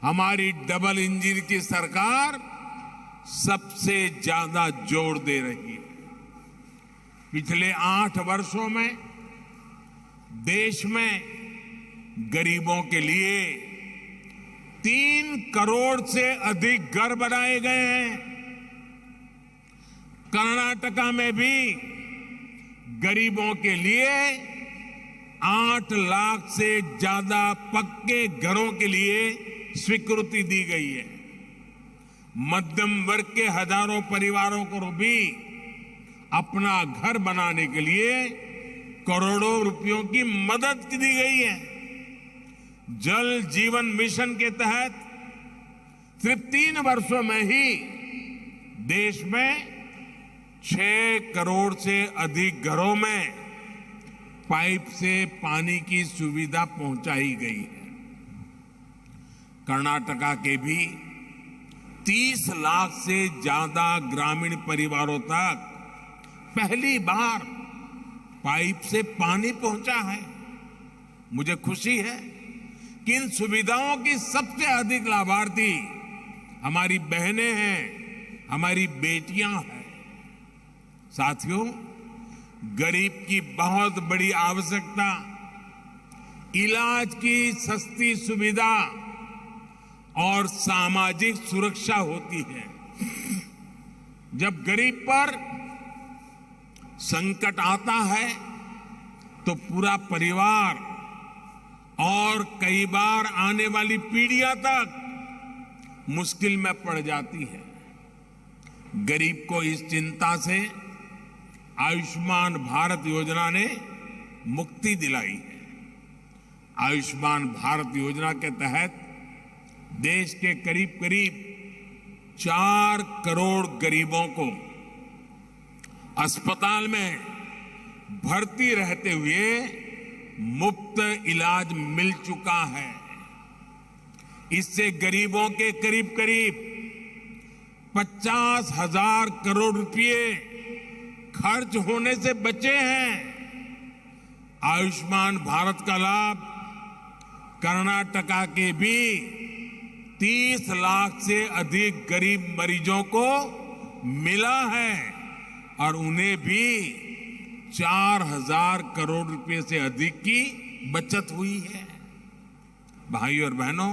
हमारी डबल इंजन की सरकार सबसे ज्यादा जोर दे रही है। पिछले 8 वर्षों में देश में गरीबों के लिए 3 करोड़ से अधिक घर बनाए गए हैं। कर्नाटका में भी गरीबों के लिए 8 लाख से ज्यादा पक्के घरों के लिए स्वीकृति दी गई है। मध्यम वर्ग के हजारों परिवारों को भी अपना घर बनाने के लिए करोड़ों रुपयों की मदद दी गई है। जल जीवन मिशन के तहत सिर्फ 3 वर्षों में ही देश में 6 करोड़ से अधिक घरों में पाइप से पानी की सुविधा पहुंचाई गई है। कर्नाटका के भी 30 लाख से ज्यादा ग्रामीण परिवारों तक पहली बार पाइप से पानी पहुंचा है। मुझे खुशी है कि इन सुविधाओं की सबसे अधिक लाभार्थी हमारी बहनें हैं, हमारी बेटियां हैं। साथियों, गरीब की बहुत बड़ी आवश्यकता इलाज की सस्ती सुविधा और सामाजिक सुरक्षा होती है। जब गरीब पर संकट आता है तो पूरा परिवार और कई बार आने वाली पीढ़ियां तक मुश्किल में पड़ जाती है। गरीब को इस चिंता से आयुष्मान भारत योजना ने मुक्ति दिलाई है। आयुष्मान भारत योजना के तहत देश के करीब करीब 4 करोड़ गरीबों को अस्पताल में भर्ती रहते हुए मुफ्त इलाज मिल चुका है। इससे गरीबों के करीब करीब 50,000 करोड़ रुपए खर्च होने से बचे हैं। आयुष्मान भारत का लाभ कर्नाटका के भी 30 लाख से अधिक गरीब मरीजों को मिला है और उन्हें भी 4,000 करोड़ रुपए से अधिक की बचत हुई है। भाइयों और बहनों,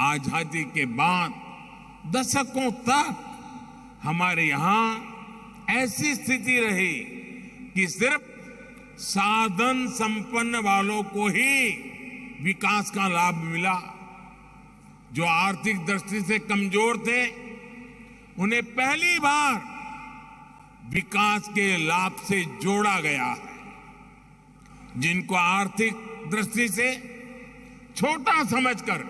आजादी के बाद दशकों तक हमारे यहां ऐसी स्थिति रही कि सिर्फ साधन संपन्न वालों को ही विकास का लाभ मिला। जो आर्थिक दृष्टि से कमजोर थे उन्हें पहली बार विकास के लाभ से जोड़ा गया है। जिनको आर्थिक दृष्टि से छोटा समझकर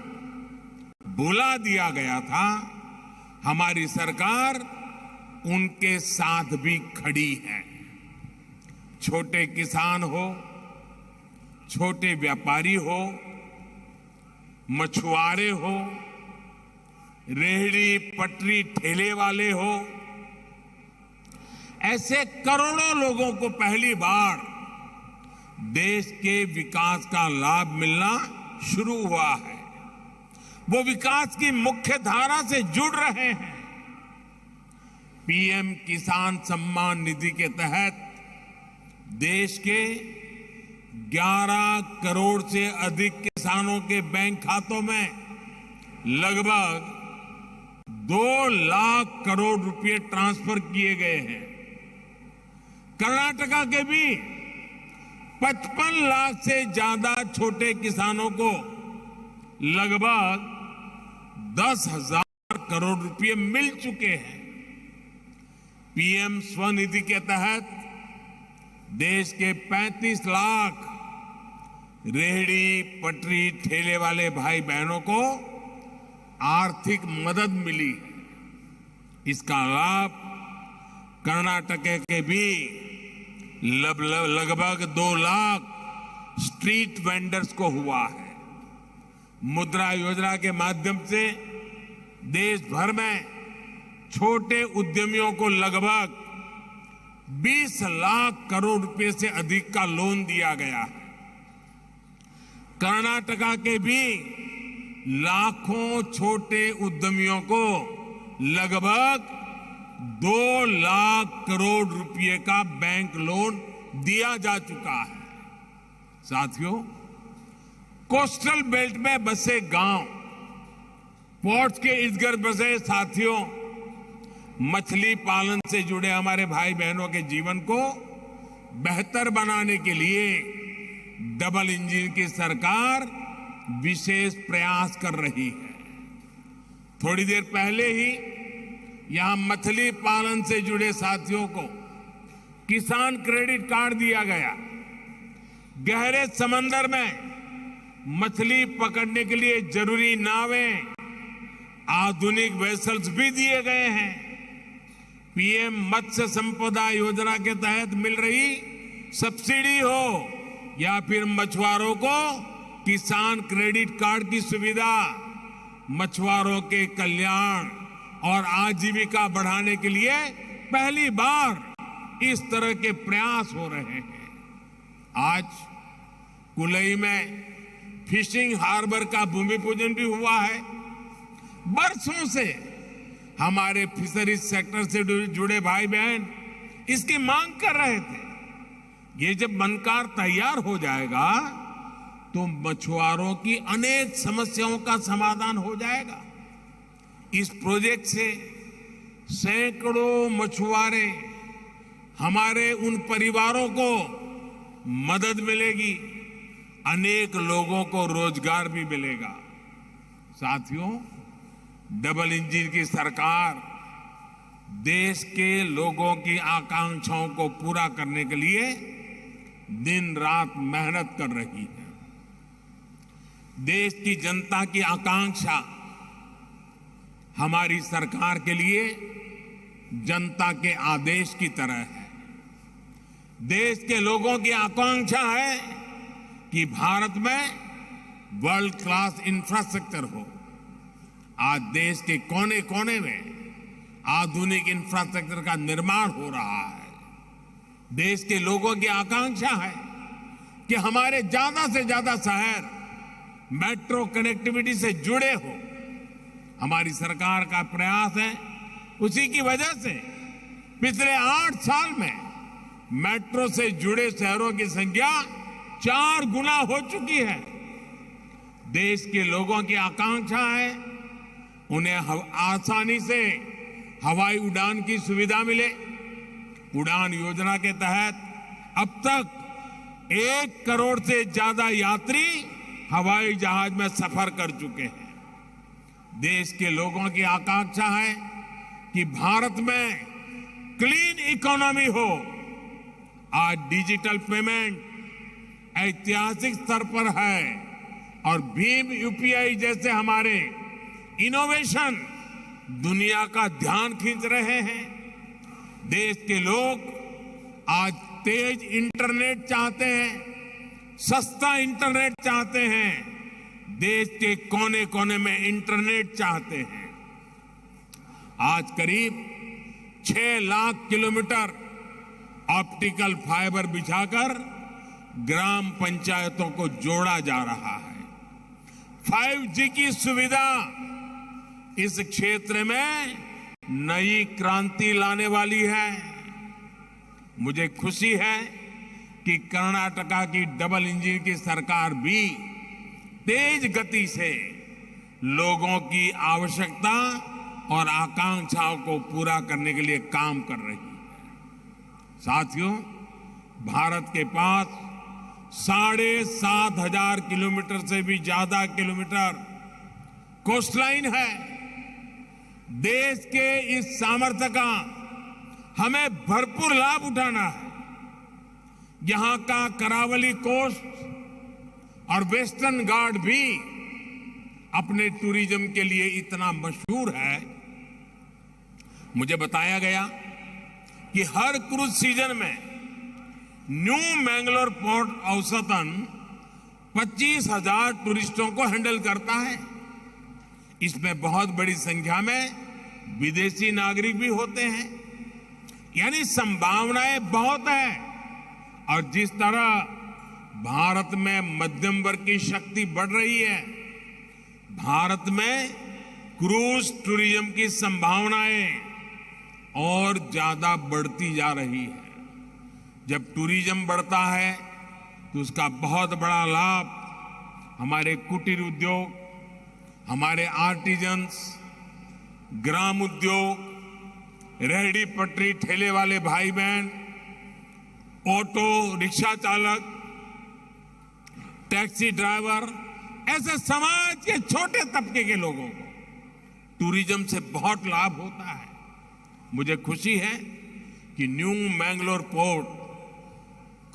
भुला दिया गया था, हमारी सरकार उनके साथ भी खड़ी है। छोटे किसान हो, छोटे व्यापारी हो, मछुआरे हो, रेहड़ी पटरी ठेले वाले हो, ऐसे करोड़ों लोगों को पहली बार देश के विकास का लाभ मिलना शुरू हुआ है। वो विकास की मुख्य धारा से जुड़ रहे हैं। पीएम किसान सम्मान निधि के तहत देश के 11 करोड़ से अधिक किसानों के बैंक खातों में लगभग 2 लाख करोड़ रुपए ट्रांसफर किए गए हैं। कर्नाटका के भी 55 लाख से ज्यादा छोटे किसानों को लगभग 10,000 करोड़ रुपए मिल चुके हैं। पीएम स्वनिधि के तहत देश के 35 लाख रेहड़ी पटरी ठेले वाले भाई बहनों को आर्थिक मदद मिली है। इसका लाभ कर्नाटक के भी लगभग 2 लाख स्ट्रीट वेंडर्स को हुआ है। मुद्रा योजना के माध्यम से देश भर में छोटे उद्यमियों को लगभग 20 लाख करोड़ रुपए से अधिक का लोन दिया गया है। कर्नाटका के भी लाखों छोटे उद्यमियों को लगभग 2 लाख करोड़ रुपए का बैंक लोन दिया जा चुका है। साथियों, कोस्टल बेल्ट में बसे गांव, पोर्ट्स के इर्द गिर्द बसे साथियों, मछली पालन से जुड़े हमारे भाई बहनों के जीवन को बेहतर बनाने के लिए डबल इंजन की सरकार विशेष प्रयास कर रही है। थोड़ी देर पहले ही यहां मछली पालन से जुड़े साथियों को किसान क्रेडिट कार्ड दिया गया। गहरे समंदर में मछली पकड़ने के लिए जरूरी नावें, आधुनिक वेसल्स भी दिए गए हैं। पीएम मत्स्य संपदा योजना के तहत मिल रही सब्सिडी हो या फिर मछुआरों को किसान क्रेडिट कार्ड की सुविधा, मछुआरों के कल्याण और आजीविका बढ़ाने के लिए पहली बार इस तरह के प्रयास हो रहे हैं। आज कुलई में फिशिंग हार्बर का भूमि पूजन भी हुआ है। बरसों से हमारे फिशरीज सेक्टर से जुड़े भाई बहन इसकी मांग कर रहे थे। ये जब बनकर तैयार हो जाएगा तो मछुआरों की अनेक समस्याओं का समाधान हो जाएगा। इस प्रोजेक्ट से सैकड़ों मछुआरे, हमारे उन परिवारों को मदद मिलेगी, अनेक लोगों को रोजगार भी मिलेगा। साथियों, डबल इंजन की सरकार देश के लोगों की आकांक्षाओं को पूरा करने के लिए दिन रात मेहनत कर रही है। देश की जनता की आकांक्षा हमारी सरकार के लिए जनता के आदेश की तरह है। देश के लोगों की आकांक्षा है कि भारत में वर्ल्ड क्लास इंफ्रास्ट्रक्चर हो। आज देश के कोने कोने में आधुनिक इंफ्रास्ट्रक्चर का निर्माण हो रहा है। देश के लोगों की आकांक्षा है कि हमारे ज्यादा से ज्यादा शहर मेट्रो कनेक्टिविटी से जुड़े हो। हमारी सरकार का प्रयास है, उसी की वजह से पिछले 8 साल में मेट्रो से जुड़े शहरों की संख्या 4 गुना हो चुकी है। देश के लोगों की आकांक्षा है उन्हें आसानी से हवाई उड़ान की सुविधा मिले। उड़ान योजना के तहत अब तक 1 करोड़ से ज्यादा यात्री हवाई जहाज में सफर कर चुके हैं। देश के लोगों की आकांक्षा है कि भारत में क्लीन इकोनॉमी हो। आज डिजिटल पेमेंट ऐतिहासिक स्तर पर है और भीम यूपीआई जैसे हमारे इनोवेशन दुनिया का ध्यान खींच रहे हैं। देश के लोग आज तेज इंटरनेट चाहते हैं, सस्ता इंटरनेट चाहते हैं, देश के कोने-कोने में इंटरनेट चाहते हैं। आज करीब 6 लाख किलोमीटर ऑप्टिकल फाइबर बिछाकर ग्राम पंचायतों को जोड़ा जा रहा है। 5G की सुविधा इस क्षेत्र में नई क्रांति लाने वाली है। मुझे खुशी है कि कर्नाटका की डबल इंजन की सरकार भी तेज गति से लोगों की आवश्यकता और आकांक्षाओं को पूरा करने के लिए काम कर रही है। साथियों, भारत के पास 7,500 किलोमीटर से भी ज्यादा किलोमीटर कोस्टलाइन है। देश के इस सामर्थ्य का हमें भरपूर लाभ उठाना है। यहां का करावली कोस्ट और वेस्टर्न घाट भी अपने टूरिज्म के लिए इतना मशहूर है। मुझे बताया गया कि हर क्रूज सीजन में न्यू मैंगलोर पोर्ट औसतन 25,000 टूरिस्टों को हैंडल करता है। इसमें बहुत बड़ी संख्या में विदेशी नागरिक भी होते हैं, यानी संभावनाएं बहुत हैं। और जिस तरह भारत में मध्यम वर्ग की शक्ति बढ़ रही है, भारत में क्रूज टूरिज्म की संभावनाएं और ज्यादा बढ़ती जा रही है। जब टूरिज्म बढ़ता है तो उसका बहुत बड़ा लाभ हमारे कुटीर उद्योग, हमारे आर्टिजन्स, ग्राम उद्योग, रेहड़ी पटरी ठेले वाले भाई बहन, ऑटो रिक्शा चालक, टैक्सी ड्राइवर, ऐसे समाज के छोटे तबके के लोगों को टूरिज्म से बहुत लाभ होता है। मुझे खुशी है कि new Mangalore port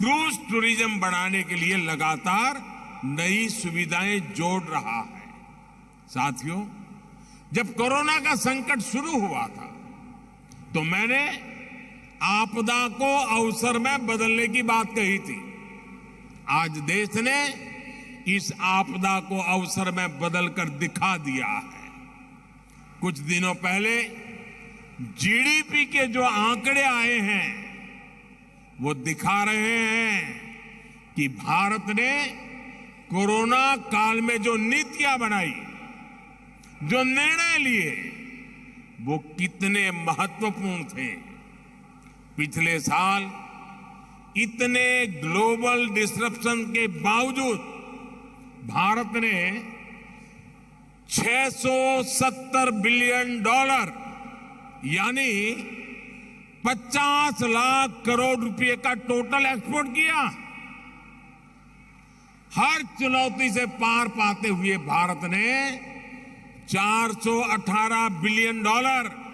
cruise tourism बढ़ाने के लिए लगातार नई सुविधाएं जोड़ रहा है। साथियों, जब कोरोना का संकट शुरू हुआ था तो मैंने आपदा को अवसर में बदलने की बात कही थी। आज देश ने इस आपदा को अवसर में बदलकर दिखा दिया है। कुछ दिनों पहले जीडीपी के जो आंकड़े आए हैं वो दिखा रहे हैं कि भारत ने कोरोना काल में जो नीतियां बनाई, जो निर्णय लिए, वो कितने महत्वपूर्ण थे। पिछले साल इतने ग्लोबल डिसरप्शन के बावजूद भारत ने 670 बिलियन डॉलर यानी 50 लाख करोड़ रुपए का टोटल एक्सपोर्ट किया। हर चुनौती से पार पाते हुए भारत ने 418 बिलियन डॉलर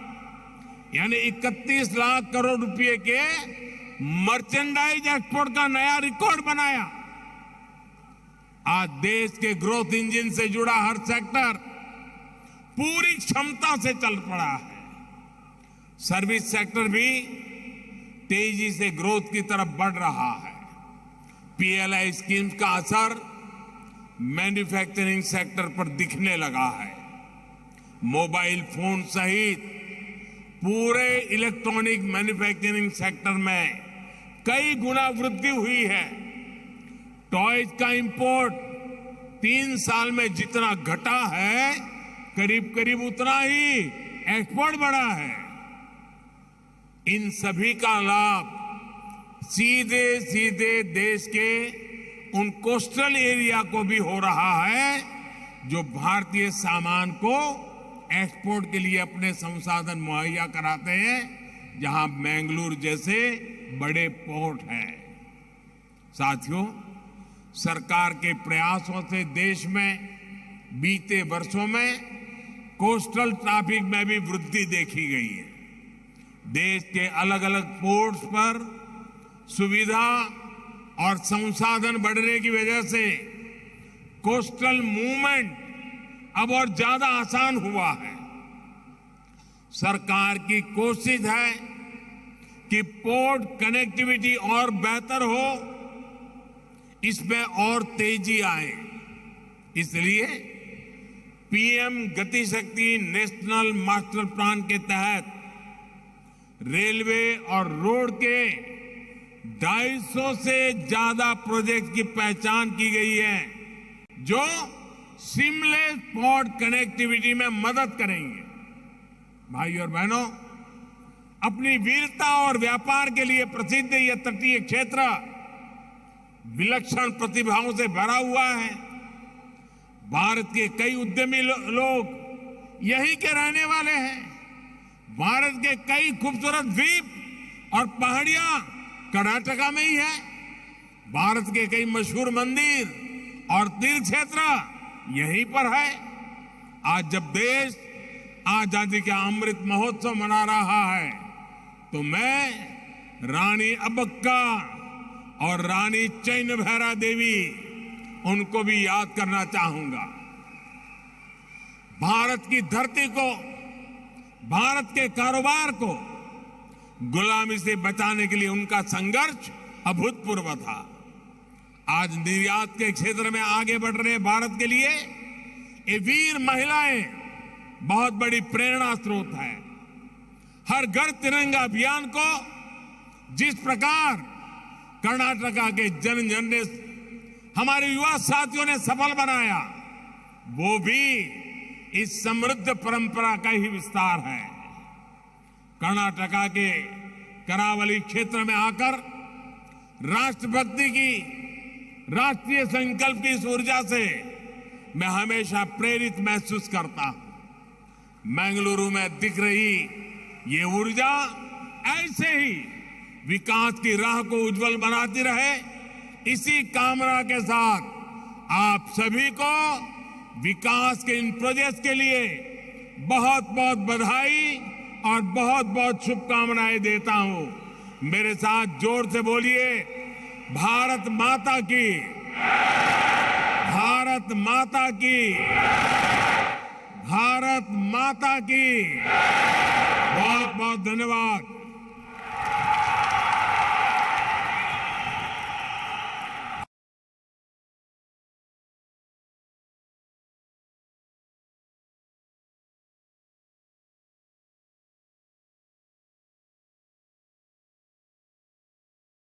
यानी 31 लाख करोड़ रुपए के मर्चेंडाइज एक्सपोर्ट का नया रिकॉर्ड बनाया। आज देश के ग्रोथ इंजन से जुड़ा हर सेक्टर पूरी क्षमता से चल पड़ा है। सर्विस सेक्टर भी तेजी से ग्रोथ की तरफ बढ़ रहा है। पीएलआई स्कीम का असर मैन्युफैक्चरिंग सेक्टर पर दिखने लगा है। मोबाइल फोन सहित पूरे इलेक्ट्रॉनिक मैन्युफैक्चरिंग सेक्टर में कई गुना वृद्धि हुई है। टॉयज का इंपोर्ट 3 साल में जितना घटा है, करीब करीब उतना ही एक्सपोर्ट बढ़ा है। इन सभी का लाभ सीधे सीधे देश के उन कोस्टल एरिया को भी हो रहा है जो भारतीय सामान को एक्सपोर्ट के लिए अपने संसाधन मुहैया कराते हैं, जहां मैंगलोर जैसे बड़े पोर्ट हैं। साथियों, सरकार के प्रयासों से देश में बीते वर्षों में कोस्टल ट्रैफिक में भी वृद्धि देखी गई है। देश के अलग अलग पोर्ट्स पर सुविधा और संसाधन बढ़ने की वजह से कोस्टल मूवमेंट अब और ज्यादा आसान हुआ है। सरकार की कोशिश है कि पोर्ट कनेक्टिविटी और बेहतर हो, इसमें और तेजी आए। इसलिए PM Gatishakti national master plan के तहत रेलवे और रोड के 250 से ज्यादा प्रोजेक्ट की पहचान की गई है, जो सीमलेस पोर्ट कनेक्टिविटी में मदद करेंगे। भाई और बहनों, अपनी वीरता और व्यापार के लिए प्रसिद्ध यह तटीय क्षेत्र विलक्षण प्रतिभाओं से भरा हुआ है। भारत के कई उद्यमी लोग यहीं के रहने वाले हैं। भारत के कई खूबसूरत द्वीप और पहाड़ियां कर्नाटका में ही है। भारत के कई मशहूर मंदिर और तीर्थ क्षेत्र यहीं पर है। आज जब देश आजादी का अमृत महोत्सव मना रहा है, तो मैं रानी अब्बक्का और रानी चैन भैरा देवी, उनको भी याद करना चाहूंगा। भारत की धरती को, भारत के कारोबार को गुलामी से बचाने के लिए उनका संघर्ष अभूतपूर्व था। आज निर्यात के क्षेत्र में आगे बढ़ रहे भारत के लिए ये वीर महिलाएं बहुत बड़ी प्रेरणा स्रोत है। हर घर तिरंगा अभियान को जिस प्रकार कर्नाटका के जन जन ने, हमारे युवा साथियों ने सफल बनाया, वो भी इस समृद्ध परंपरा का ही विस्तार है। कर्नाटका के करावली क्षेत्र में आकर राष्ट्रभक्ति की, राष्ट्रीय संकल्प की इस ऊर्जा से मैं हमेशा प्रेरित महसूस करता हूं। मंगलुरु में दिख रही ये ऊर्जा ऐसे ही विकास की राह को उज्जवल बनाती रहे, इसी कामना के साथ आप सभी को विकास के इन प्रोजेक्ट के लिए बहुत बहुत बधाई और बहुत बहुत शुभकामनाएं देता हूं। मेरे साथ जोर से बोलिए, भारत माता की, भारत माता की, भारत माता की। बहुत बहुत धन्यवाद।